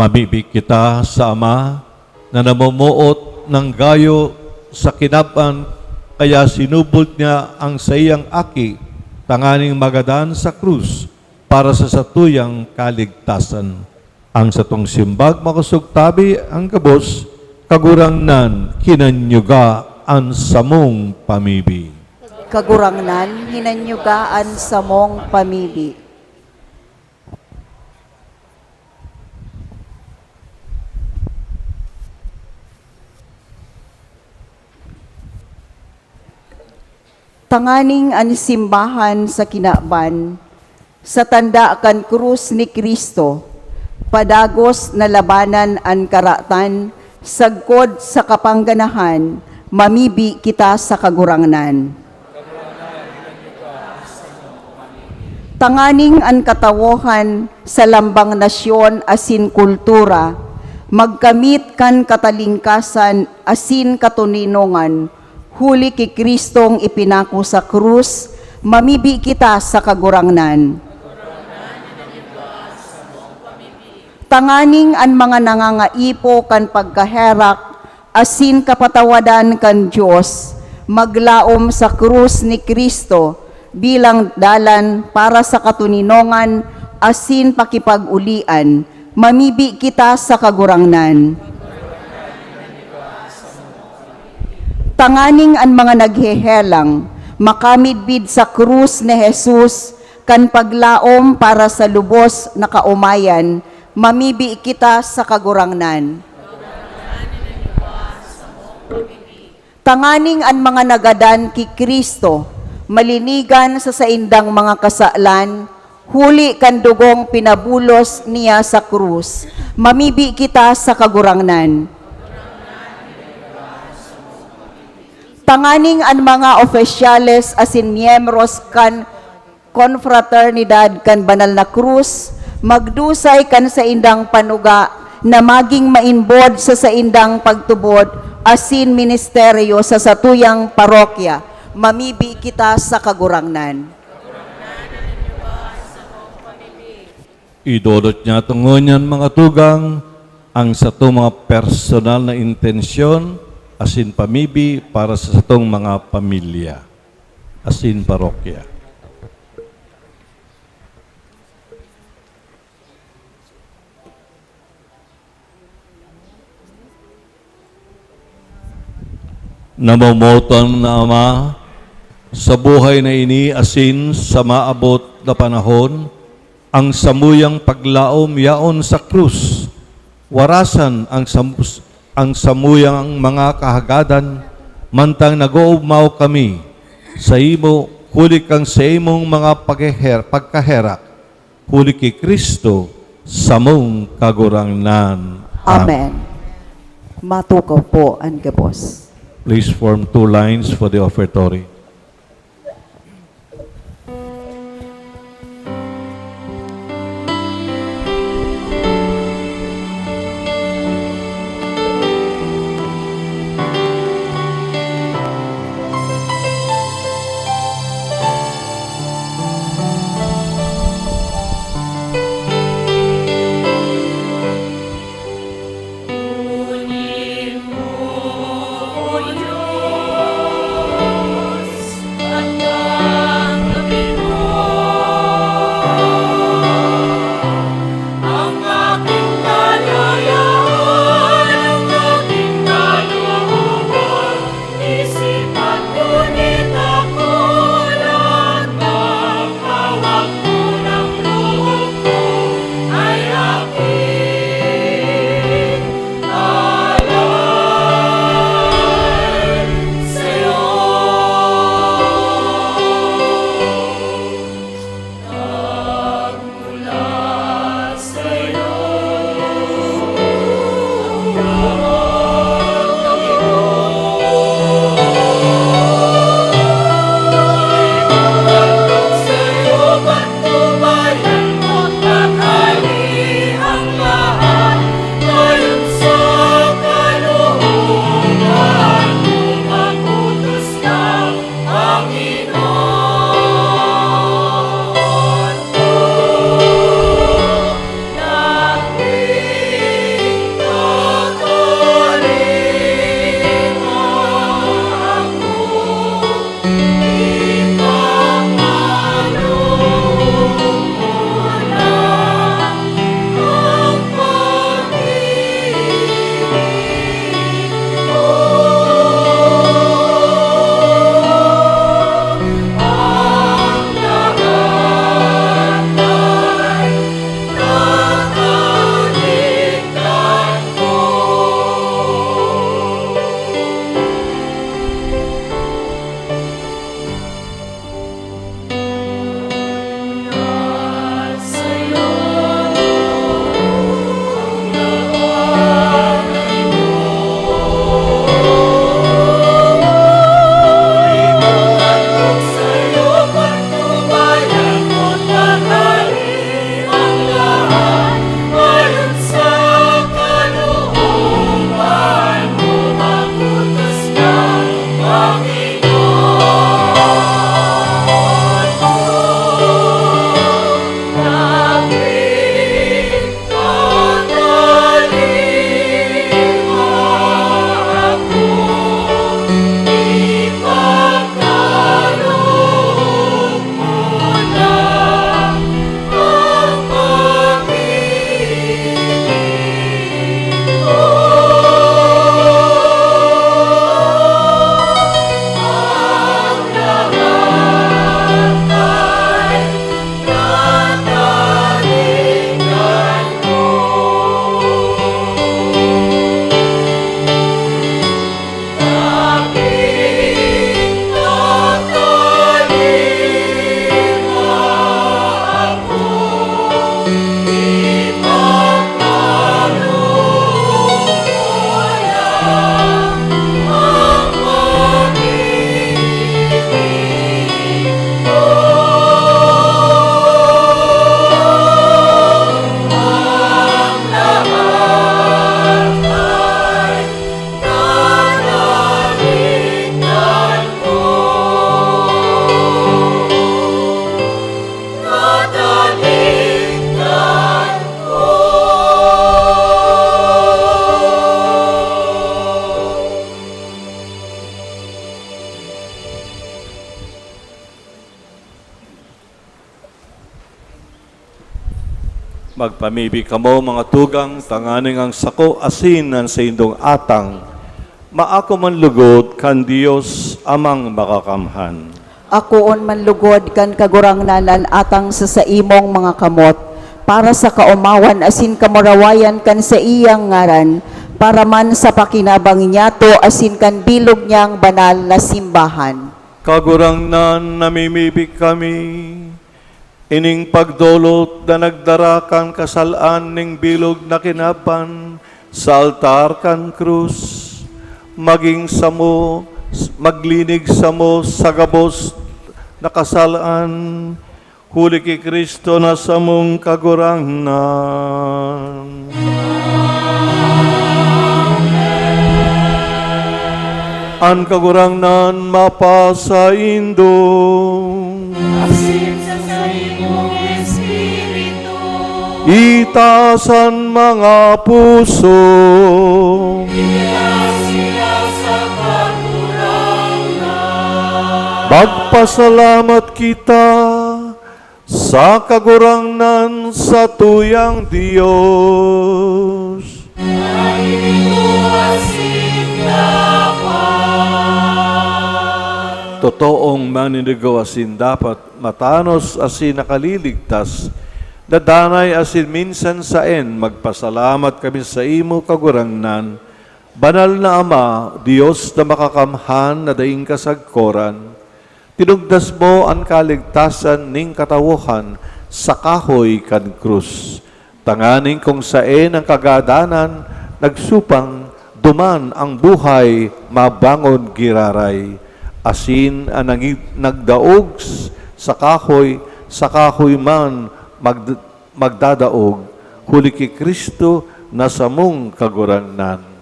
Mabibi kita sa Ama na namumuot ng gayo sa kinaban, kaya sinubod niya ang saiyang Aki tanganing magadan sa krus para sa satuyang kaligtasan. Ang satong simbag makosog tabi, ang gabos, Kagurangnan, hinanyuga an samong pamibi. Kagurangnan, hinanyuga an samong pamibi. Tanganing an simbahan sa kinaban, sa tanda kan krus ni Cristo, padagos na labanan an karatan, sagkod sa kapangganahan, mamibi kita sa Kagurangnan. Tanganing an katawohan sa lambang nasyon asin kultura magkamit kan katalingkasan asin katoninongan, huli ki Cristong ipinako sa krus, mamibi kita sa Kagurangnan. Tanganing an mga nangangaipo kan pagkaherak asin kapatawadan kan Dios, maglaom sa krus ni Cristo bilang dalan para sa katoninongan asin pakipag-olian, mamibi kita sa Kagurangnan. Tanganing an mga naghehelang makamidbid sa krus ni Jesus kan paglaom para sa lubos na kaomayan, mamibi kita sa Kagurangnan. Tanganing an mga nagadan ki Cristo malinigan sa saindang mga kasalan, huli kan dugong pinabulos niya sa krus, mamibi kita sa Kagurangnan. Tanganing an mga opisyales asin miyembros kan konfraternidad kan Banal na Krus magdusay kan saindang panuga na magin mainbod sa saindang pagtubod asin ministeryo sa satuyang parokya, mamibi kita sa Kagurangnan. Idodot niya tungon niyan, mga tugang, ang satong mga personal na intensyon asin pamibi para sa satong mga pamilya asin parokya. Namomotan na Ama, sa buhay na ini asin sa maabot na panahon, ang samuyang paglaom yaon sa krus, warasan ang samus-, ang samuyang mga kahagadan, mantang nag-oogmaw kami saimo, huli kan saimong mga pagheher-, pagkaherak, huli ki Cristo, samong Kagurangnan. Amen. Amen. Matukaw po an gabos. Please form two lines for the offertory. Magpamibi kamo, mga tugang, tanganing ang sako asin an saindong atang maako man lugod kan Dios Amang Makakamhan. Akoon man lugod kan Kagurangnan an atang sa saimong mga kamot, para sa kaomawan asin kamurawayan kan saiyang ngaran, para man sa pakinabang niyato asin kan bilog niyang banal na simbahan. Kagurangnan, namimibi kami, ining pagdolot na nagdara kan kasal-an ning bilog na kinaban sa altar kan krus, magin samo, maglinig samo sa gabos na kasal-an, huli ki Cristo na samong Kagurangnan. An Kagurangnan mapasaindo. Asin sa saimong espiritu. Itaas an mga puso. Itaas sila sa Kagurangnan. Magpasalamat kita sa Kagurangnan, satuyang Dios. Nahinigo asin dapat. Totoong maninigo asin dapat, matanos asin nakaliligtas, dadanay asin minsan saen, magpasalamat kami saimo, Kagurangnan, Banal na Ama, Dios na makakamhan na daing kasagkoran, tinugdas mo an kaligtasan ning katawohan sa kahoy kan krus, tanganing kung saen ang kagadanan nagsupang, duman ang buhay mabangon giraray, asin an nangi-, nagdaog s-, sa kahoy, sa kahoy man magd-, magdadaog, huli ki Cristo na samong Kagurangnan.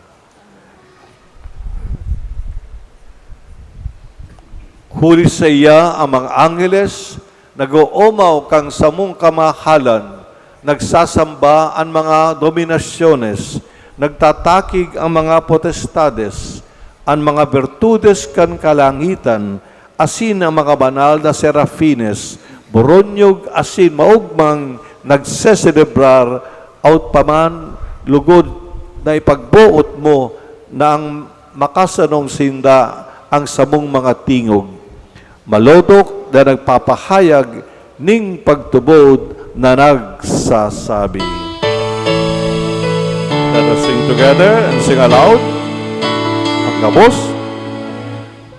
Huli saiya, ang mga angheles nag-oomaw kan samong kamahalan, nagsasamba an mga dominasyones, nagtatakig ang mga potestades, an mga bertudes kan kalangitan, asin an mga banal na serafines, boronyog asin maogmang nagseselebrar, awt pa man lugod na ipagboot mo na ang makasanong sinda ang samong mga tingog. Malodok na nagpapahayag ning pagtubod na nagsasabi. Let us sing together and sing aloud. Ang gabos.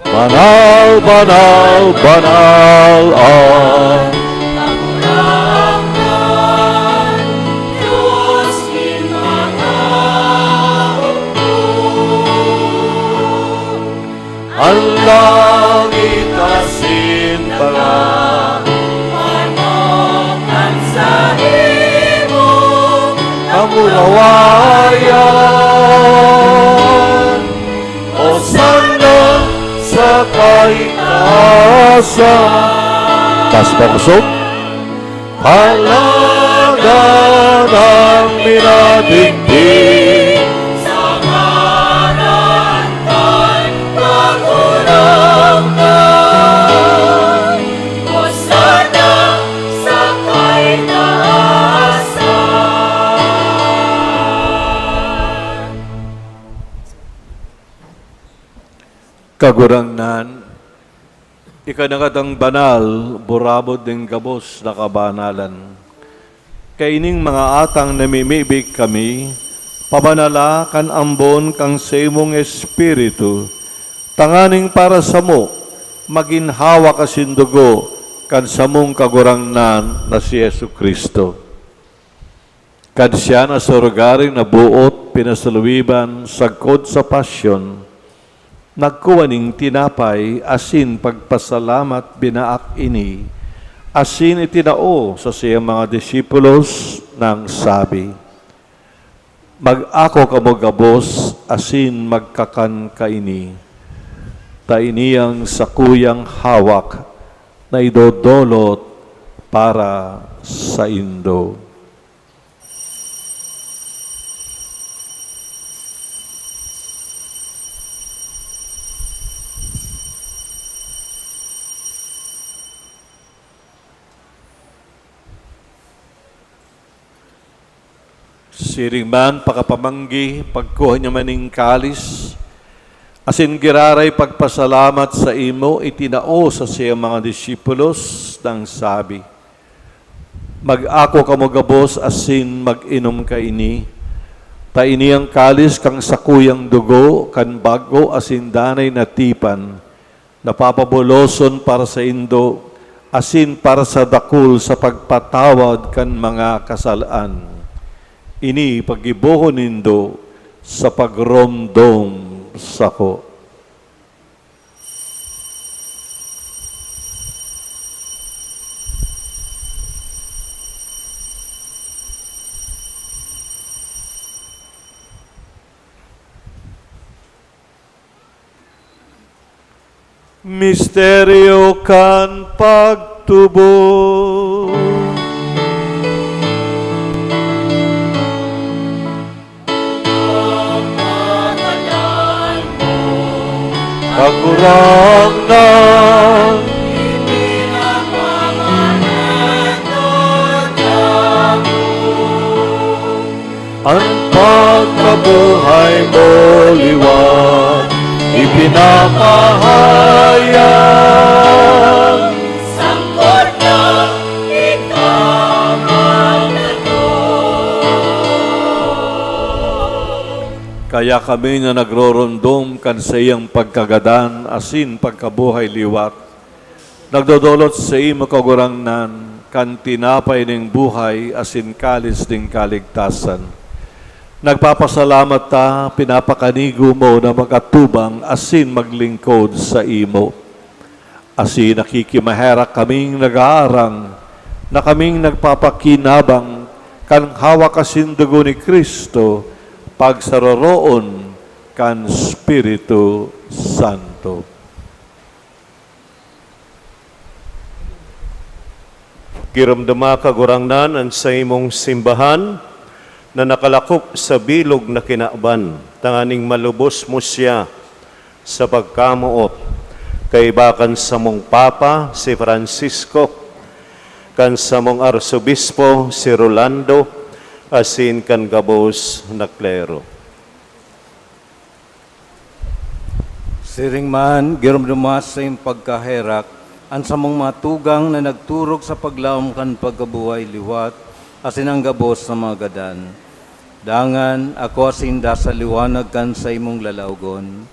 Banal, banal, banal ang Kagurangnan, Dios nin mga hukbo. An langit asin daga, manok kan saimong kamurawayan. Hosanna sa kaitaasan. Taas pa kosog. Halaga nang minadigdi sa ngaran kan Kagurangnan. Hosanna sa kaitaasan. Kagurangnan, ika na ngatang banal, burabod nin gabos na kabanalan. Kaining mga atang namimibi kami, pabanala kan ambon kan saimong Espiritu, tanganing para samo, magin hawak asin dugo kan samong Kagurangnan na si Jesu-Cristo. Kan siya na surugaring naboot, pinasaluiban sagkod sa pasyon, nagkua nin tinapay asin pagpasalamat binaak ini, asin itinao sa saiyang mga disipulos nang sabi, "Mag-ako kamo gabos asin magkakan kaini, ta ini an sakuyang hawak na idodolot para saindo." Siring man, pakapamanggi, pagkuha niya man nin kalis, asin giraray pagpasalamat saimo, itinao sa saiyang mga disipulos, nang sabi, "Mag-ako kamo gabos asin mag-inom kaini, ta ini an kalis kan sakuyang dugo kan bago asin danay na tipan, na papabuloson para saindo asin para sa dakul sa pagpatawad kan mga kasalan. Ini paggibohon nindo sa pagromdom sako." Misteryo kan pagtubod. Kagurangnan, an pagkabuhay mo liwat ipinapahayag. Sangkot na ikaw ang nagtubod. Kaya kami na nagroromdom kan saiyang pagkagadan asin pagkabuhay liwat, nagdodolot saimo, Kagurangnan, kan tinapay nin buhay asin kalis nin kaligtasan. Nagpapasalamat ta, pinapakanigo mo na mag-atubang asin maglingkod saimo. Asin nakikimaherak kaming nag-aarang na kaming nagpapakinabang kan hawak asin dugo ni Cristo, pagsaroroon kan Espiritu Santo. Giromdoma, Kagurangnan, an saimong simbahan na nakalakop sa bilog na kinaban, tanganing malubos mo siya sa pagkamoot, kaiba kan samong Papa, si Francisco, kan samong Arsobispo, si Rolando, asin kan gabos na klero. Siring man, giromdoma sa iyong pagkaherak an samong mga tugang na nagturog sa paglaom kan pagkabuhay liwat asin an gabos na mga gadan. Dangan, akoa sinda sa liwanag kan saimong lalawgon.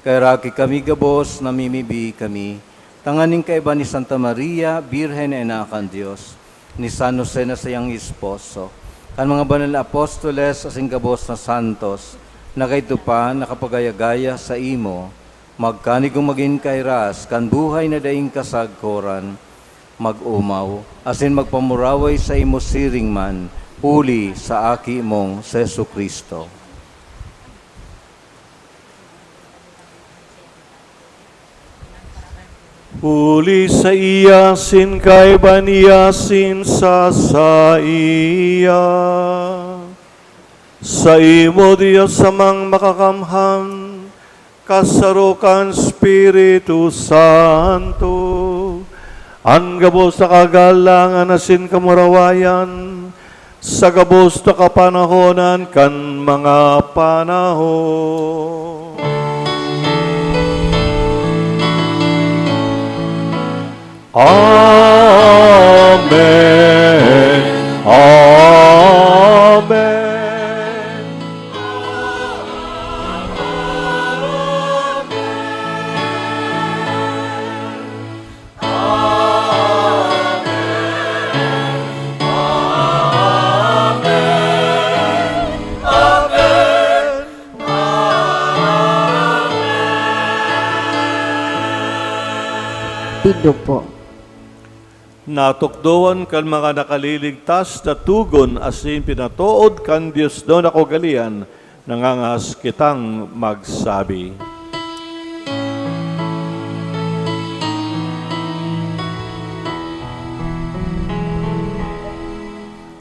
Kaheraki kami gabos, namimibi kami, tanganing kaiba ni Santa Maria, Birhen na ina kan Dios, ni San Jose na saiyang esposo, kan mga banal na apostoles asin gabos na santos, na kaidto pa nakapagaya-gaya saimo, magkanigong magin kahiras kan buhay na daing kasagkoran, mag-omaw, asin magpamuraway saimo siring man, huli sa Aki mong si Jesu-Cristo. Huli saiya, asin kaiba niya, asin sa saiya, saimo, Dios Amang Makakamhan, kasaro kan Espiritu Santo, an gabos na kagalangan asin kamurawayan, sa gabos na kapanahonan kan mga panahon. Amen. Amen. Tindog po. Natukdoan kan mga nakaliligtas na tugon asin pinatood kan Dios na kaugalean, nangangahas kitang magsabi.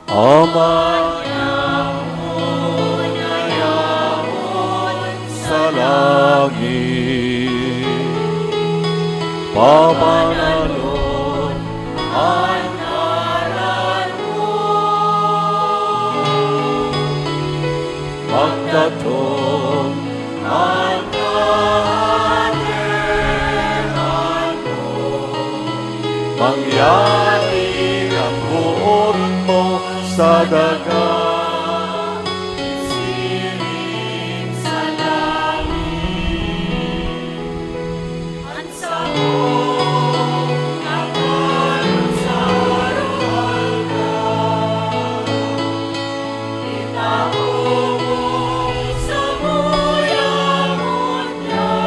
Ama namon na yaon sa langit, pabanalon an ngaran mo. Atong an Kaatehan mo, mangyari ang boot mo sa daga, siring sa langit. An samong ngaran sa aroaldaw, itao mo sa samuyang ngunyan.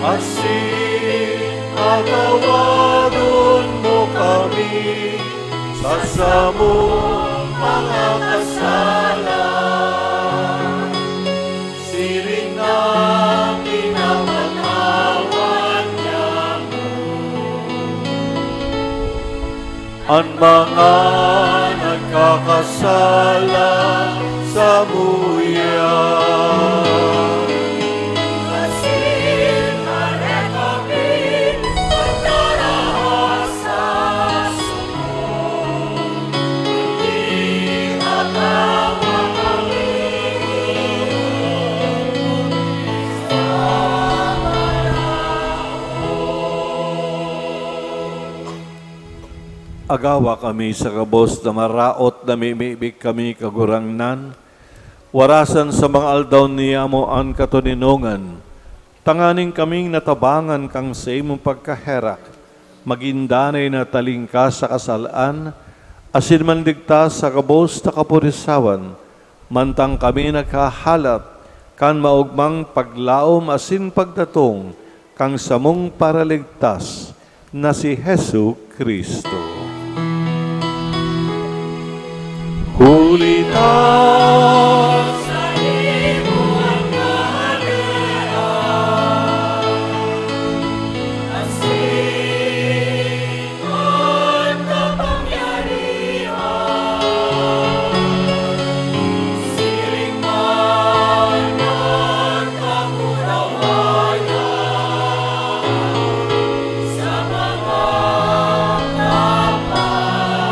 Asin patawadon mo kami sa samong mga kasalan, siring na pinapatawad niamo an mga nagkakasala samuya. Asin dai kami pagdaraha sa suko, kundi patawa kami sa maraot. Agawa kami sa gabos na maraot, namimibi kami, Kagurangnan. Warasan sa mga aldaw niyamo an katoninongan, tanganing kaming natabangan kan saimong pagkaherak, magin danay na talingkas sa kasal-an, asin manligtas sa gabos na kapurisawan, mantang kami naghahalat kan maogmang paglaom asin pagdatong kan samong Paraligtas, na si Jesu-Cristo. Huli ta sa imo an kahadea, asin an kapangyarihan, siring man an kagurawayan sa mga kapanahonan.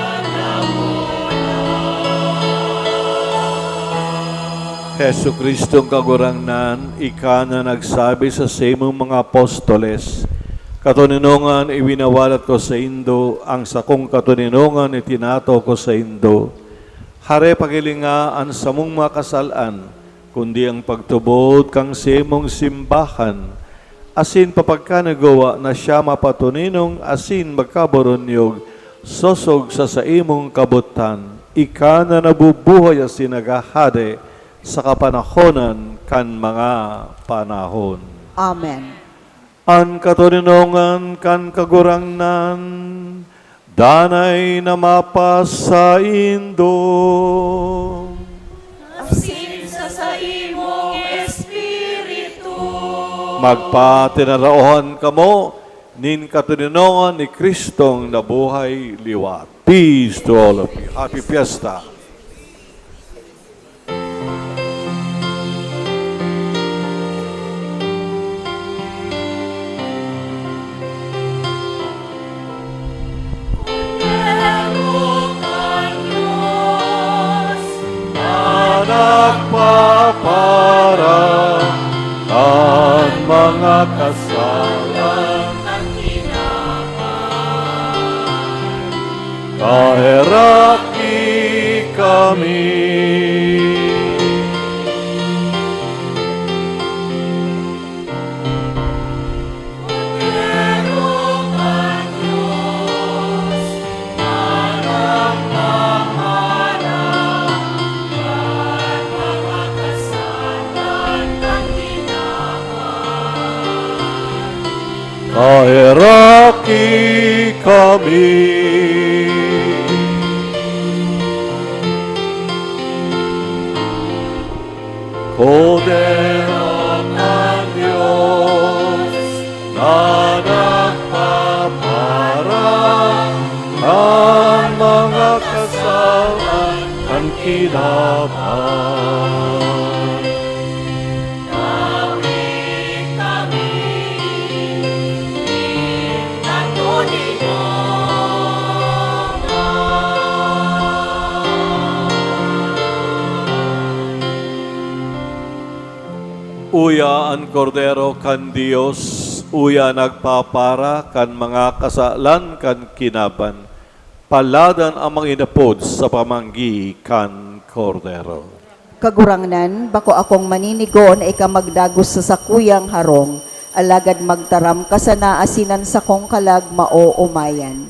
Jesu-Cristong Kagurangnan, ika na nagsabi sa saimong mga apostoles, "Katoninongan iwinawalat ko saindo, ang sakong katoninongan itinataw ko saindo." Hare, paghilinga an samong mga kasal-an, kundi an pagtubod kan saimong simbahan, asin papagkanigwa na siya mapatoninong asin magkaburunyog sosog sa saimong kabotan. Ika na nabubuhay asin naghahade sa kapanahonan kan mga panahon. Amen. An katoninongan kan Kagurangnan danay na mapasaindo. Asin sa saimong espiritu. Magpatinaraohan kamo nin katoninongan ni Cristong nabuhay liwat. Peace to all of you. Happy Fiesta. Kordero kan Dios na nagpapara kan mga kasalan kan kinaban. Kaheraki kami. Kordero kan Dios na nagpapaharap kan mga kasalan kan kinaban. Kaheraki kami. Kordero kan Dios na nagpapara kan mga kasalan kan kinaban. Uya an Kordero kan Dios, uya nagpapara kan mga kasalan kan kinaban. Paladan an mga inapod sa pamanggi kan Kordero. Kagurangnan, bako akong maninigo na ika magdagos sa sakuyang harong, alagad magtaram ka sana asin an sakong kalag maoomayan.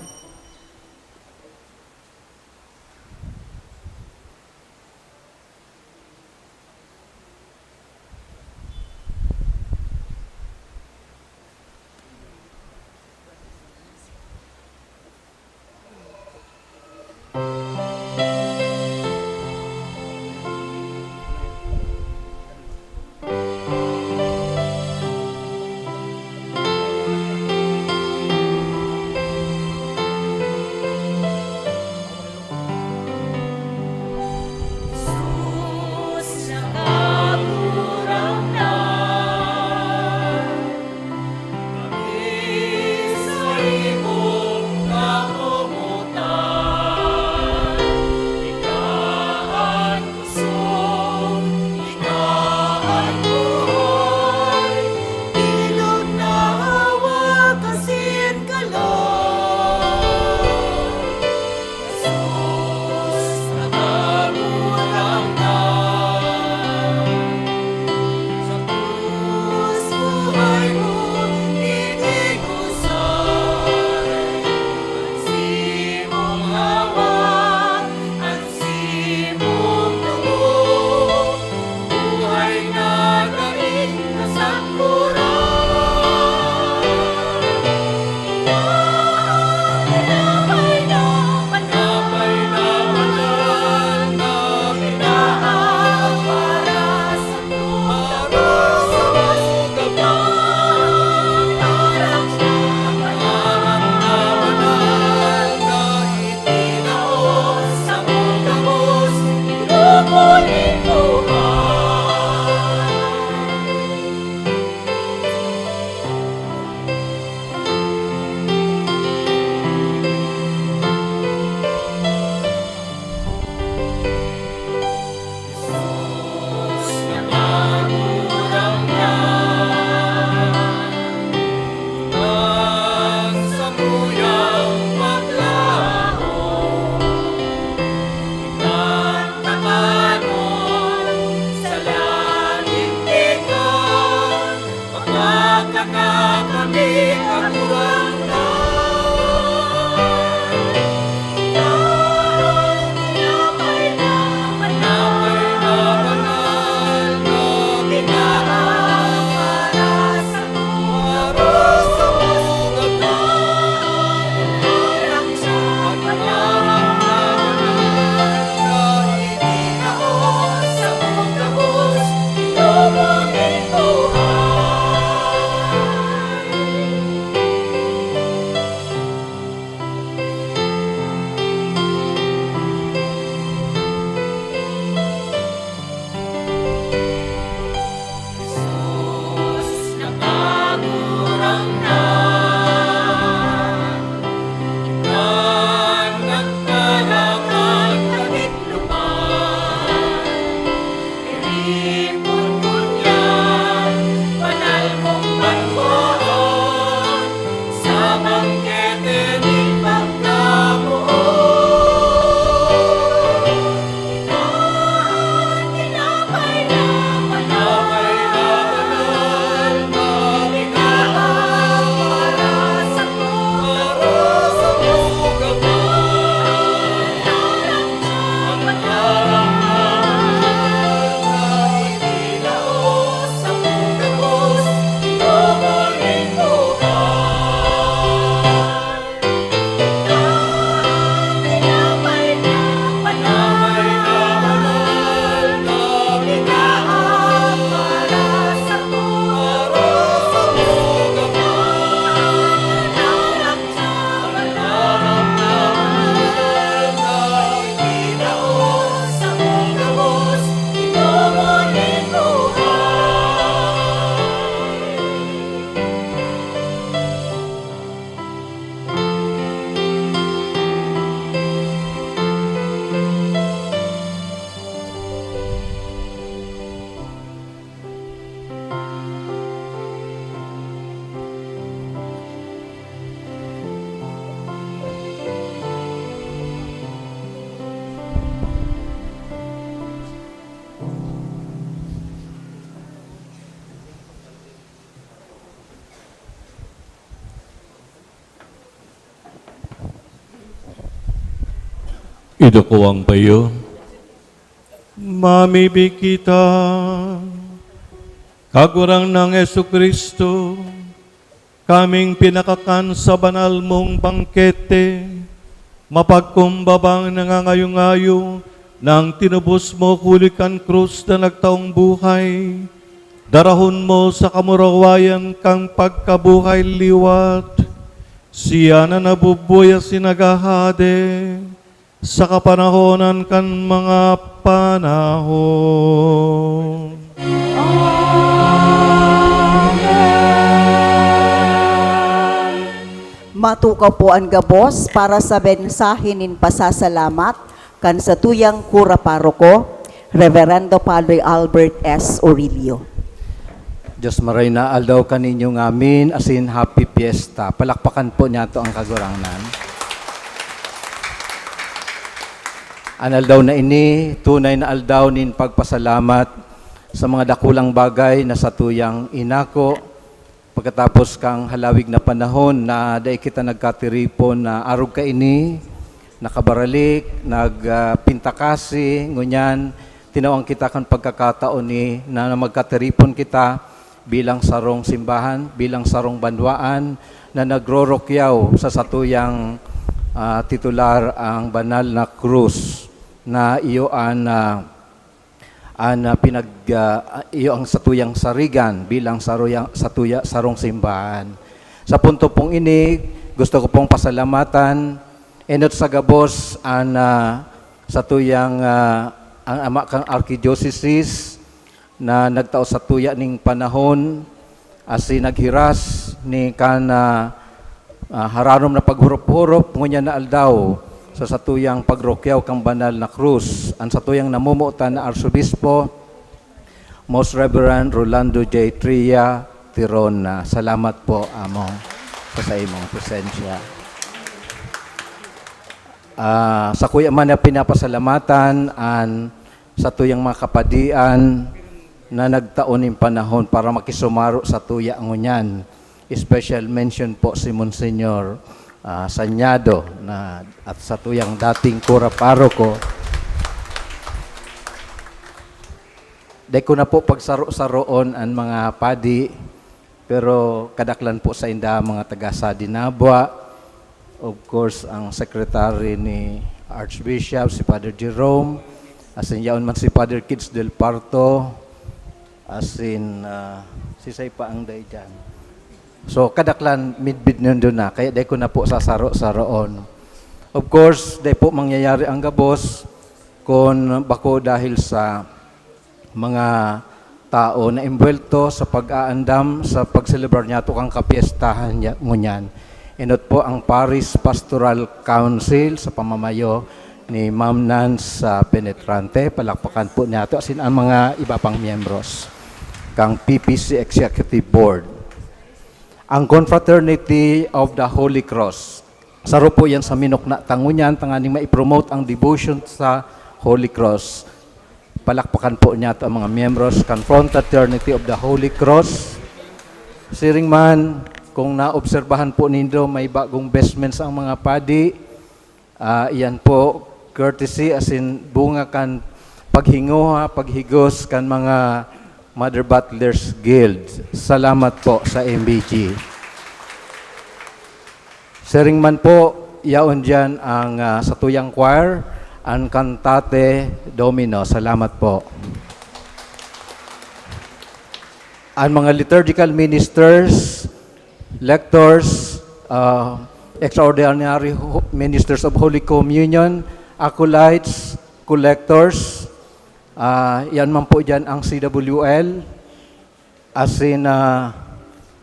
Iduko ang bayo. Mamibi kita. Kagurangnan Jesu-Cristo, kaming pinakakan sa banal mong bangkete, mapagkumbabang nangangayo-ngayo na ang tinubos mo huli kan krus na nagtaong buhay, darahon mo sa kamurawayan kan pagkabuhay liwat. Siya na nabubuhay asin naghahade sa kapanahonan kan mga panahon. Matukaw po an gabos para sa mensahe nin pasasalamat kan satuyang kura paroko, Reverendo Padre Albert S. Orillo. Dios maray na aldaw kaninyo ngamin asin Happy Fiesta. Palakpakan po niyato ang Kagurangnan. An aldaw na ini, tunay na aldaw nin pagpasalamat sa mga dakulang bagay na satuyang inako pagkatapos kang halawig na panahon na dai kita nagkatiripon na arog kaini, nakabaralik, nagpintakasi, ngunyan, tinawan kita kan pagkakataon ni na, na magkatiripon kita bilang sarong simbahan, bilang sarong banwaan na nagrorokyaw sa satuyang ah, titular ang banal na krus na iyo an ah, an ah, pinag ah, iyo ang satuyang sarigan bilang saruyang, satuya, sarong simbahan. Sa punto pong ini, gusto ko pong pasalamatan enot sa gabos an ah, satuyang ah, ang ama kang arkidiocesis na nagtao satuya ning panahon asin naghiras ni kan ah, ah, hararom na paghurop-hurop ngunyan na aldaw sa satuyang pagrokyaw kan banal na krus, an satuyang namomotan na Arsobispo, Most Reverend Rolando J. Tria Tirona. Salamat po, Among, sa saimong presensya. Ah, sakuya man na pinapasalamatan an satuyang mga kapadian na nagtao nin panahon para makisumaro satuya ngunyan. Special mention po si Monsignor ah, Sañado na, at satuyang dating kura paroko. Dai ko na po pagsaro-saroon an mga padi, pero kadaklan po sainda mga taga sa Dinabwa. Of course, ang secretary ni Archbishop, si Father Jerome, asin yaon man si Father Kids del Parto, asin ah, sisay pa ang dai diyan. So, kadaklan midbid nindo na, kaya dai ko na po sasaro-saroon. Of course, dai po mangyayari ang gabos kun bako dahil sa mga tao na imbwelto sa pag-aandam sa pagselebrar niyato kan kapyestahan niya ngunyan. Enot po ang Parish Pastoral Council sa pamamayo ni Ma'am Nance ah, Penetrante. Palakpakan po niyato asin ang mga iba pang miyembros kang P P C Executive Board. Ang Confraternity of the Holy Cross. Saro po yan sa minukna ta ngunyan tanganing ma-promote ang devotion sa Holy Cross. Palakpakan po niyato ang mga miyembros kan Confraternity of the Holy Cross. Siring man, kung naobserbahan po nindo, may bagong vestments ang mga padi. Ah, iyan po, courtesy asin bunga kan paghinguha, paghigos kan mga Mother Butlers Guild. Salamat po sa M B G. Siring man po, yaon diyan ang ah, satuyang choir, ang Cantate Domino. Salamat po. Ang mga liturgical ministers, lectors, ah, extraordinary ho- ministers of Holy Communion, acolytes, collectors, ah, yan man po dyan ang C W L, asin ah,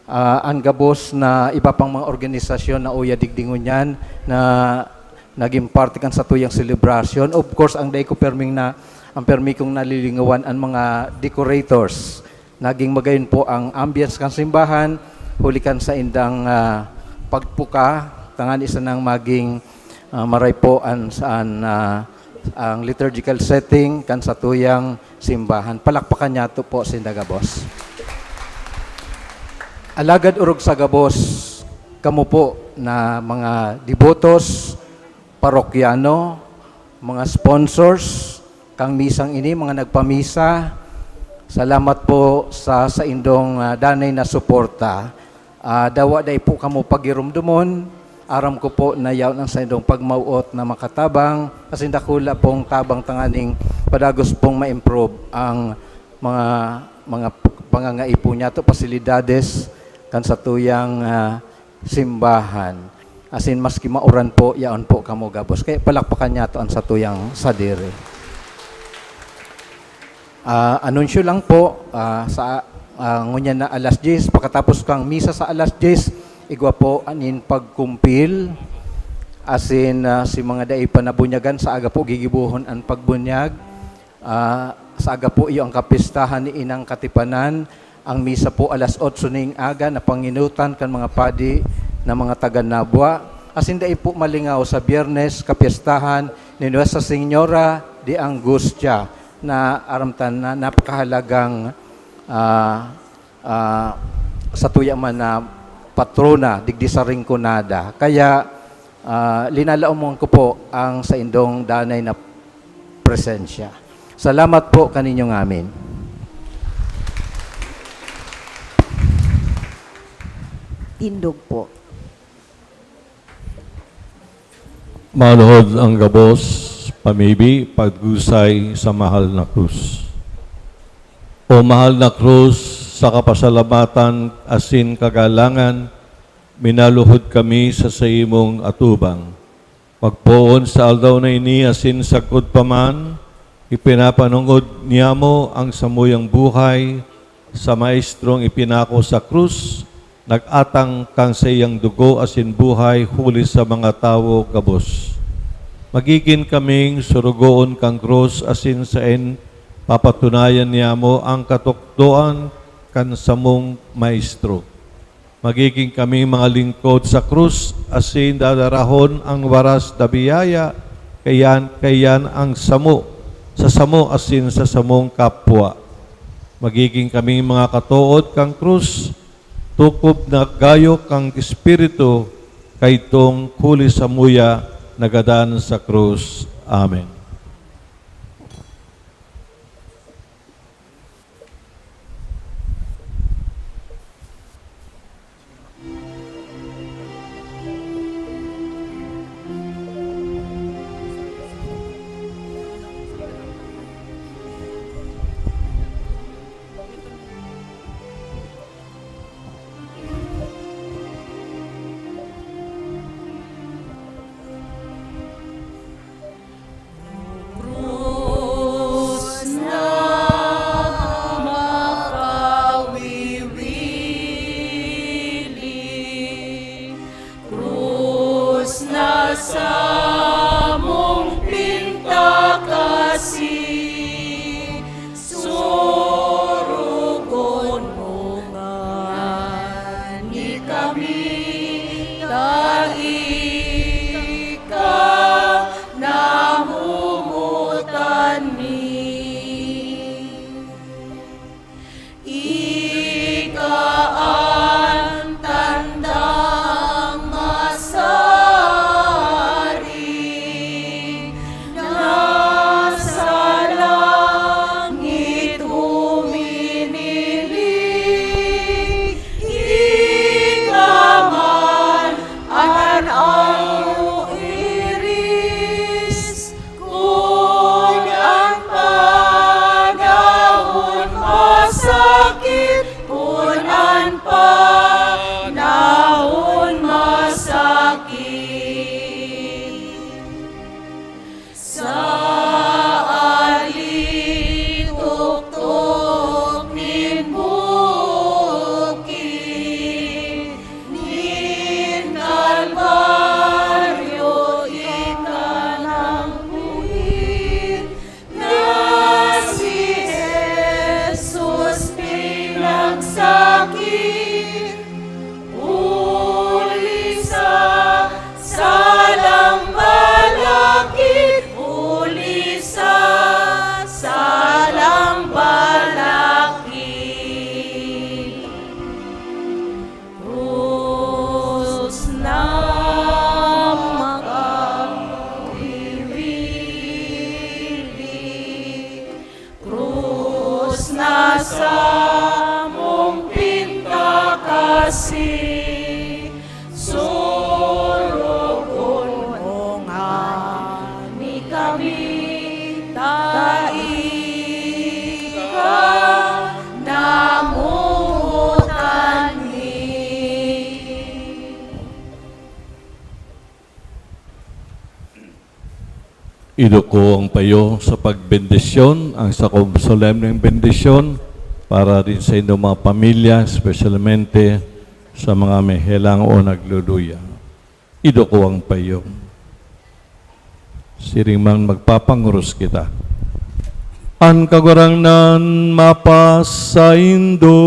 ah, ang gabos na iba pang mga organisasyon na uya digdi ngunyan na naging parte kan satuyang selebrasyon. Of course, ang dai ko perming na, ang permi kong nalilingawan ang mga decorators. Naging magayon po ang ambience kan simbahan, huli kan saindang ah, pagpuka, tangan isa nang maging ah, maray po an, an ah, ang liturgical setting kan satuyang simbahan. Palakpakan niyato po sinda gabos. Alagad orog sa gabos, kamo po na mga debotos, parokyano, mga sponsors kang misang ini, mga nagpamisa, salamat po sa saindong, ah, danay na suporta. Ah, dawa dai po kamo pagirumdomon. Aram ko po na yaon ang saindong pagmawot na makatabang, asin dakula pong tabang tanganing padagos pong ma-improve ang mga, mga pangangaipo niyato, pasilidades kan satuyang, ah, simbahan. Asin maski mauran po, yaon po kamo gabos. Kaya palakpakan niyato an satuyang sadiri. Ah, anunsyo lang po, ah, sa, ah, ngunyan na alas diyes, pakatapos kang misa sa alas diyes, igwa po anin pagkumpil, asin, ah, si mga dai pa nabunyagan, sa aga po gigibohon an pagbunyag. Ah, sa aga po iyo ang kapistahan ni Inang Katipanan. Ang misa po alas otso ning aga na panginutan kan mga padi na mga taga Nabua. Asin dai po malingaw sa Biyernes, kapistahan ni Nuestra Señora de Angustia na aramtan na napakahalagang, ah, ah, satuya man na patrona digdi sa Rinconada. Kaya, ah, linalaoman ko po ang saindong danay na presensya. Salamat po kaninyo ngamin. Tindog po. Maluhod ang gabos, pamibi, pagdusay sa mahal na krus. O mahal na krus, sa kapasalamatan asin kagalangan, minaluhod kami sa saimong atubang. Magpoon sa aldaw na ini asin sagkod pa man, ipinapanongod niamo ang samuyang buhay sa Maestrong ipinako sa krus, nag-atang kan saiyang dugo asin buhay huli sa mga tawo gabos. Magigin kaming sorogoon kan krus asin saen papatunayan niamo an katukdoan kan samong Maestro. Magigin kaming mga lingkod sa krus asin dadarahon an waras na biyaya kaiyan, kaiyan an samo, sa samo asin sa samong kapwa. Magigin kaming mga katood kan krus, tukob na gayo kan Espiritu, kaidtong huli samuya nagadan sa krus. Amen. Krus na makawiwili, krus na samong pintakasi, sorogon mo ngani kami, ta ika namomotan mi. Ika an tandang masari. Iduko ang payo sa pagbendisyon, ang sakong solemneng bendisyon para din sa inyong mga pamilya, espesyalmente sa mga may helang o nagluluya. Iduko ang payo. Siring man, magpapangoros kita. An Kagurangnan mapasaindo.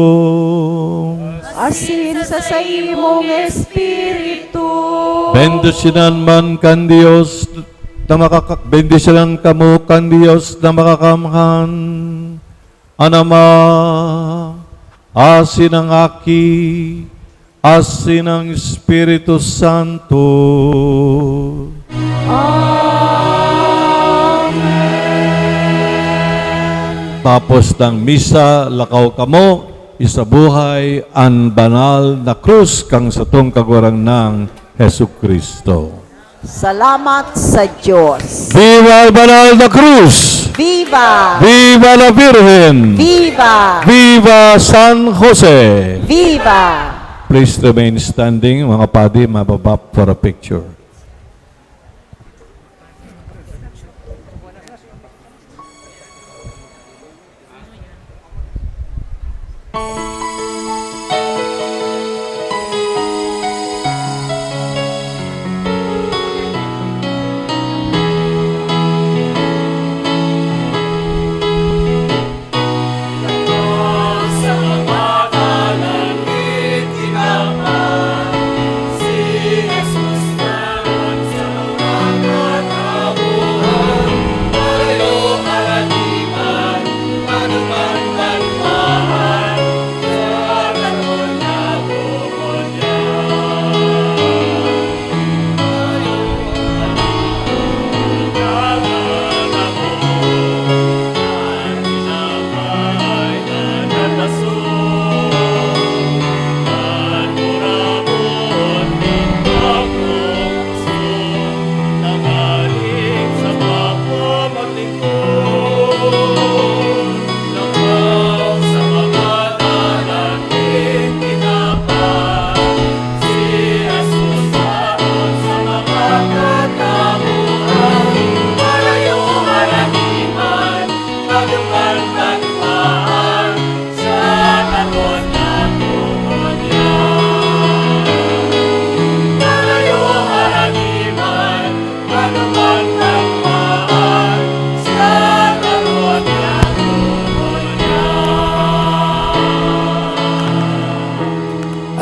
Asin sa saimong espiritu. Bendisyonan man kan Dios na makaka-, bendisyonan kamo kan Dios na makakamhan, an Ama, asin an Aki, asin an Espiritu Santo. Amen. Tapos ng misa, lakaw kamo, isabuhay an banal na krus kan satong Kagurangnan Jesu-Cristo. Salamat sa Diyos. Viva al Banal na Krus! Viva! Viva la Virgen! Viva! Viva San Jose! Viva! Please remain standing, mga padi, mababa for a picture.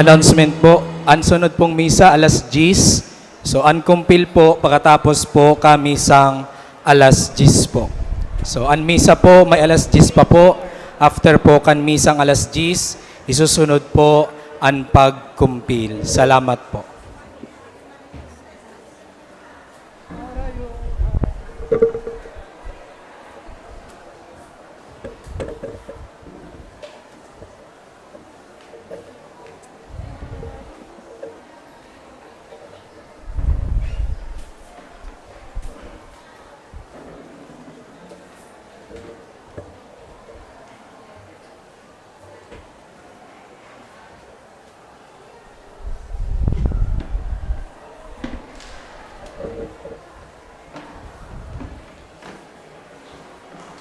Announcement po, ang sunod pong misa alas diyes. So, an kumpil po, pakatapos po kan misang alas diyes po. So, an misa po may alas diyes pa po. After po kan misang alas diyes, isusunod po an pagkumpil. Salamat po.